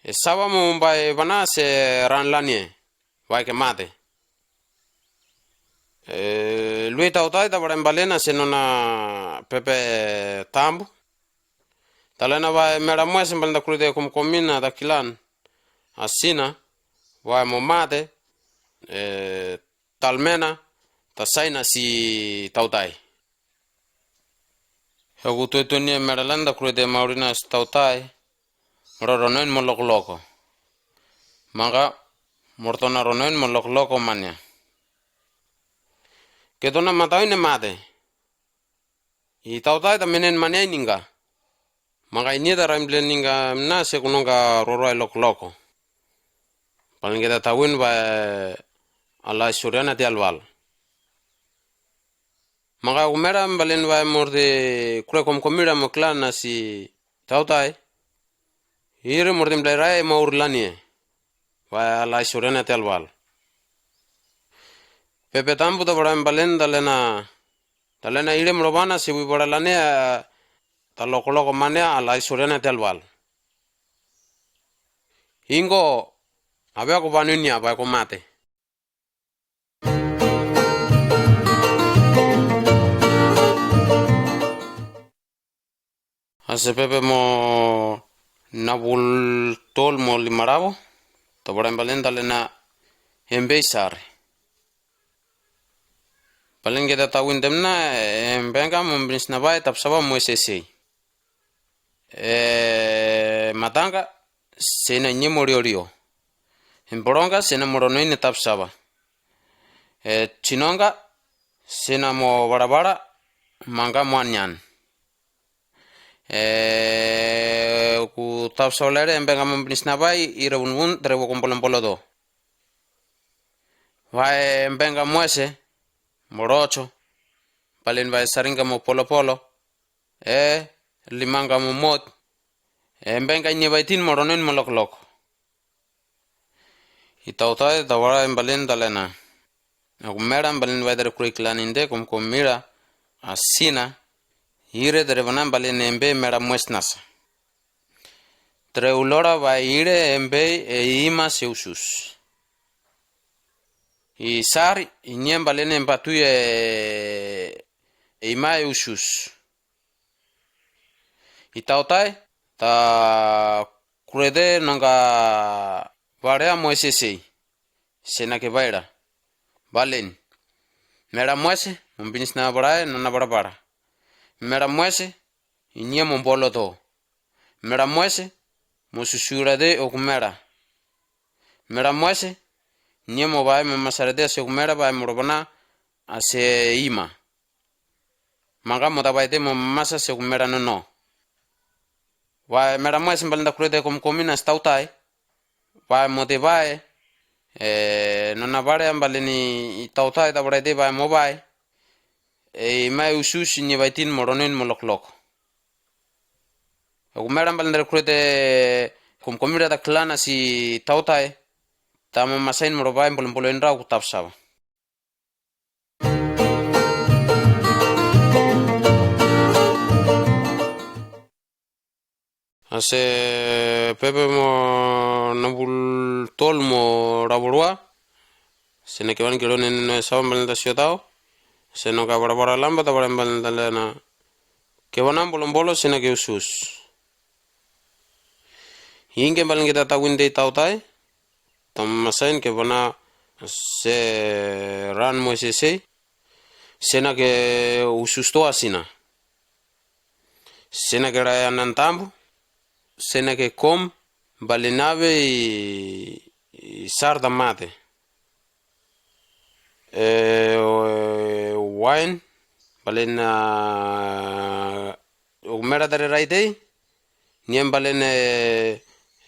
E saba mo bai bana se ran lanie. Wa ke mate. E lui tautai ta bara balen ase nona pepe tambu. Talena wa e mera moese balen ta kuru de komkomi na ta kilan. Asina wa e mo mate. E talmena ta saina si tautai. Oku tuetun nia mera landa kuru de maurina si tautai. Moro ronoin mo lokoloko. Manga moro tona ronoin mo lokoloko mania. Ke tona matawin e mate. I tautai ta menen mania ininga. Manga i nia ta rain balen ninga mna se ku nonga roroa i lokoloko. Balen ke ta tawin wa e ala i soriana ti alwal. Manga ku mera balen wa e morde kure komkomi ra mo klan na si tautai. Ire morde balen ra e mo ur lanie. Wa e ala i soriana ti alwal. Pepe tambu ta bara balen talena talena ire moro bana si wi bara lanie. Ta lokoloko mania ala i soriana ti alwal. Ingo abe ko banu nia ba ko mate. Ase pepe mo nabul tol mo lima rabo. Ta bara balen talena embe i sare. Balen ke ta tawin demna embenga mo binis na bai tapsaba mo esesei. E matanga sena nye mo riorio. Emboronga sena mo ronoin e tapsaba. E chinonga sena mo barabara manga mo anyan. E, ku tapsabal aire, embenga mo binisnabai, ire bunbun, tare wako mbolomboloto. Bae embenga muese, mo rocho, balin bae saringa mo polopolo, e, limanga mo mot, embenga innie baitin mo ronen mo loklok. Itaotae, tawara, embalin talena. Eku mera, embalin bae tare kure ikilanin te, komkomira, asina, ire tare bana, embalin embe mera mues nasa. Tare ulora bae ire embe e imas e usus. Isar, innie embalin embatui e, e ima e usus. Itaotae, ta kurete nongka barea mo esesei. Sena ke baera. Balen. Mera muese, mo binisna barae, nona barabara. Mera muese, innie mo boloto. Mera muese, mo susurate okumera. Mera muese, innie mo bae mo mamasarate ase okumera bae mo robana ase ima. Manga mo tabaite mo mamasa ase okumera nono. Bae mera muese, embalin ta kurete komkomin ase taotae. Bae mo te bae. E, nona barea, embalin itaotae, ta baraite bae mo bae. E, ima e usus innie baitin mo ronen mo loklok. Ekumera, embalin tare kurete komkomira ta kilan ase taotae. Ta mamasain mo robae mbolomboloin ra, ku tapsaba. Ase pepe mo nabul tol mo raborua. Sena kewan kiro nene no esaba, embalin ta siotao. Sena ka barabara lamba, ta bara, embalin talena. Kewan ambolombolo, sena ke usus. Ingke embalin ke ta tawin te itaotae. Ta mamasain kewan ase ran mo esesei. Sena ke usus to asina. Sena ke rae anan tambu. Sena ke kom, balin abe i, isar ta mate. E, wain, balin, a, okumera tare raitei, innie embalin, e,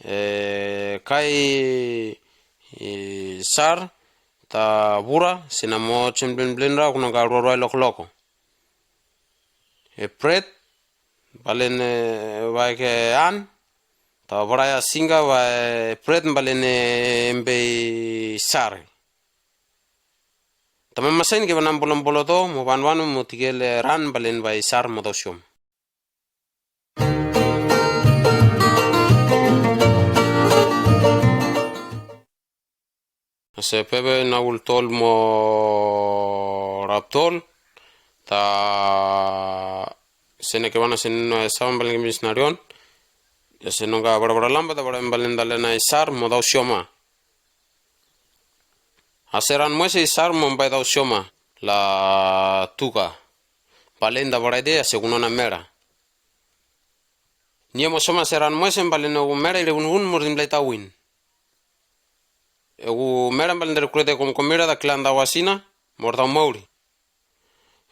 e, kai, e, sar, ta bura, sena mo chemblenblen ra, kuna ka ruarua lokloko. E, bret, balin, e, bae ke an, ta barae asinga bae bret balin, e, embe isar. Ta mamasain kewan ambolomboloto, mo banwan mo tikel, e, ran balin bae isar mo tausioma. Ase pepe nabul tol mo rab tol, ta sena kewan ase nene no esaba, embalin ke missionary on, ase nongka barabara lamba, ta bara, embalin talena isar mo tausioma. Ase ran muese isar mo bae tausioma, la tuka. Balin ta baraite ase kunona mera. Innie mo sioma ase ran muese, embalin okumera ire bunbun mo rimlai tawin. Ekumera, embalin tare kurete komkomira ta kilan tau asina, mo tau mauri.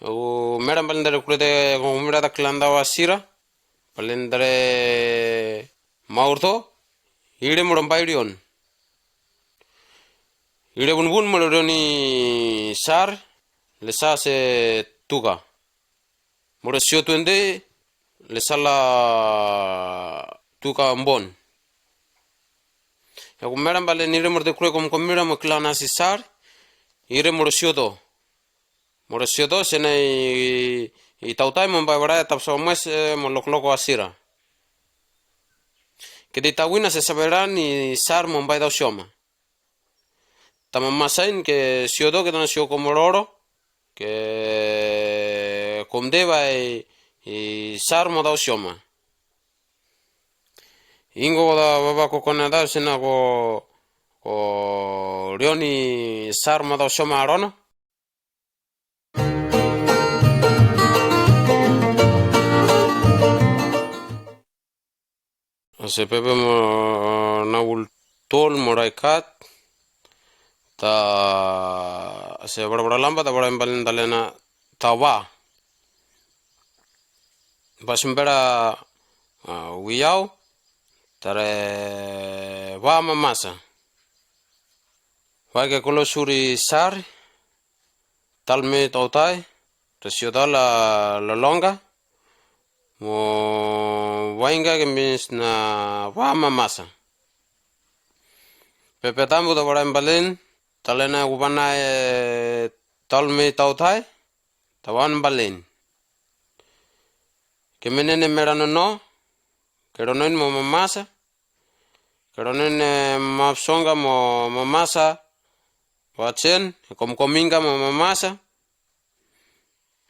Ekumera, embalin tare kurete komkomira ta kilan tau asira, balin tare maurto, ire mo rimbai rion. Ire bunbun mo rion isar, lesa ase tuka. Mo resioto ende, lesa la tuka bon. Ekumera, embalin ire mo tare kure komkomira mo kilan ase isar, ire mo resioto. Mo resioto, sena i, itaotae mo bae barae tapsaba muese, e, mo lokloko asira. Kede tawin ase saberan isar mo bae tausioma. Ta mamasain ke sioto, ke tana sio ko mororo, ke komde bae isar mo tausioma. Ingko ta baba ko kona ta sena ko, ko rion isar mo tausioma arono. Ase pepe mo nabul tol mo raikat, ta ase barabara lamba, ta bara, embalin talena taba. Ba simbera a, wiaw, tare ba mamasa. Wae ke kolo suri sari, talmi tautai, ta siota la lolonga, mo wainga ke minis na ba mamasa. Pepe tambu ta balain balin, talena ku banae talmi tautai, ta wan balin. Ke menene mera nono, ke ronoin mo mamasa, ke ronoin, e, mapsonga mo mamasa, wajen, komkominga mo mamasa,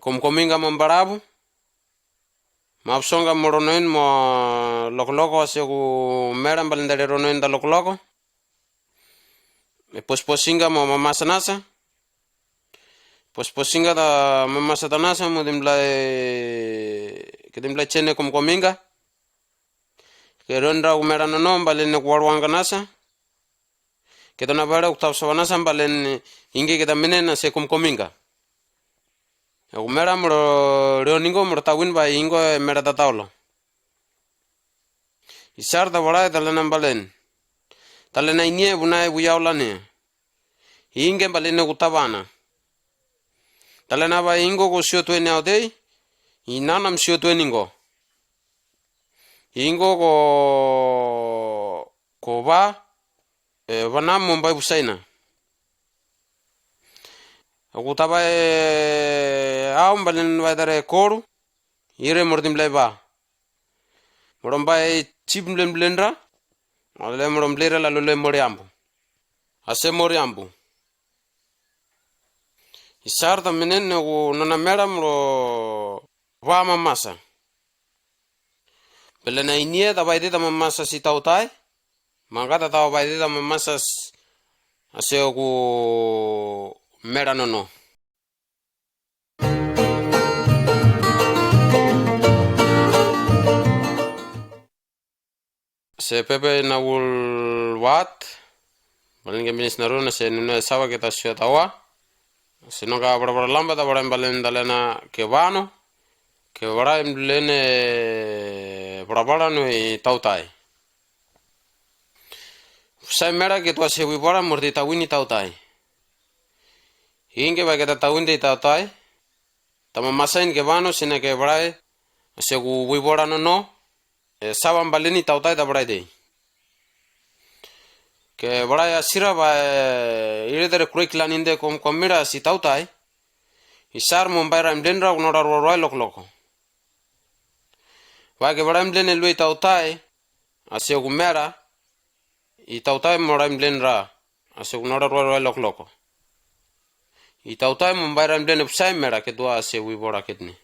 komkominga mo barabu, mapsonga mo ronoin mo lokoloko, ase ku mera balin tare ronoin ta lokoloko. E, posposinga mo mamasa nasa. Posposinga ta mamasa ta nasa, mo dimlai, ke dimlai jene komkominga. Ke ronra ku mera nono, balin ku warwanga nasa. Ke tona bara ku tapsapa nasa, balin ingge ke ta menene ase komkominga. Ku mera mo ro, roningko mo ro tawin ba ingko e mera ta taolo. Isar ta balae talena balin. Talena inie bunae wiaw lane. Ingke balin ku tabana. Talena ba ingko ko siotueni autei, inanam siotueni ingko. Ingko ko, ko ba, e, banam mo bai busaina. Aku tabae, e, aum balin bae tare koru, ire mo ro dimlai ba. Mo ro bae jib mlen mlen ra, ale mo ro mlei ra la lule mori ambu. Ase mori ambu. Isar ta menene ku nona mera mo ro ba mamasa. Balin na inie ta bae tei ta mamasa si tautai, mangga ta tau bae tei ta mamasa s-, ase ku mera nono. Se pepe na wul wat, balin ke minis na runa se nune sawa ke ta sio tawa. Se nongka bara bara lamba ta bara balin talena ke bano, ke bara imlene bara bara nu i tautai. Sai mera ke tua se wi bara murti tawin i tautai. Ingke ba ke ta tawin de i tautai. Ta mamasain ke bano sine ke bara, ase ku wi bara nono. E, sawa balin i tautai ta balae tei. Ke balae asira ba, e, ire tare kureik lanin de kom, komira si tautai. Isar mo bae ra imlen ra ku nora ruaruai lokoloko. Ba ke bara imlen e lue i tautai, ase ku mera, i tautai mo ra imlen ra, ase ku nora ruaruai lokoloko. I tautai mo bae ra imlen e busai mera ke tua ase wi bara ketne.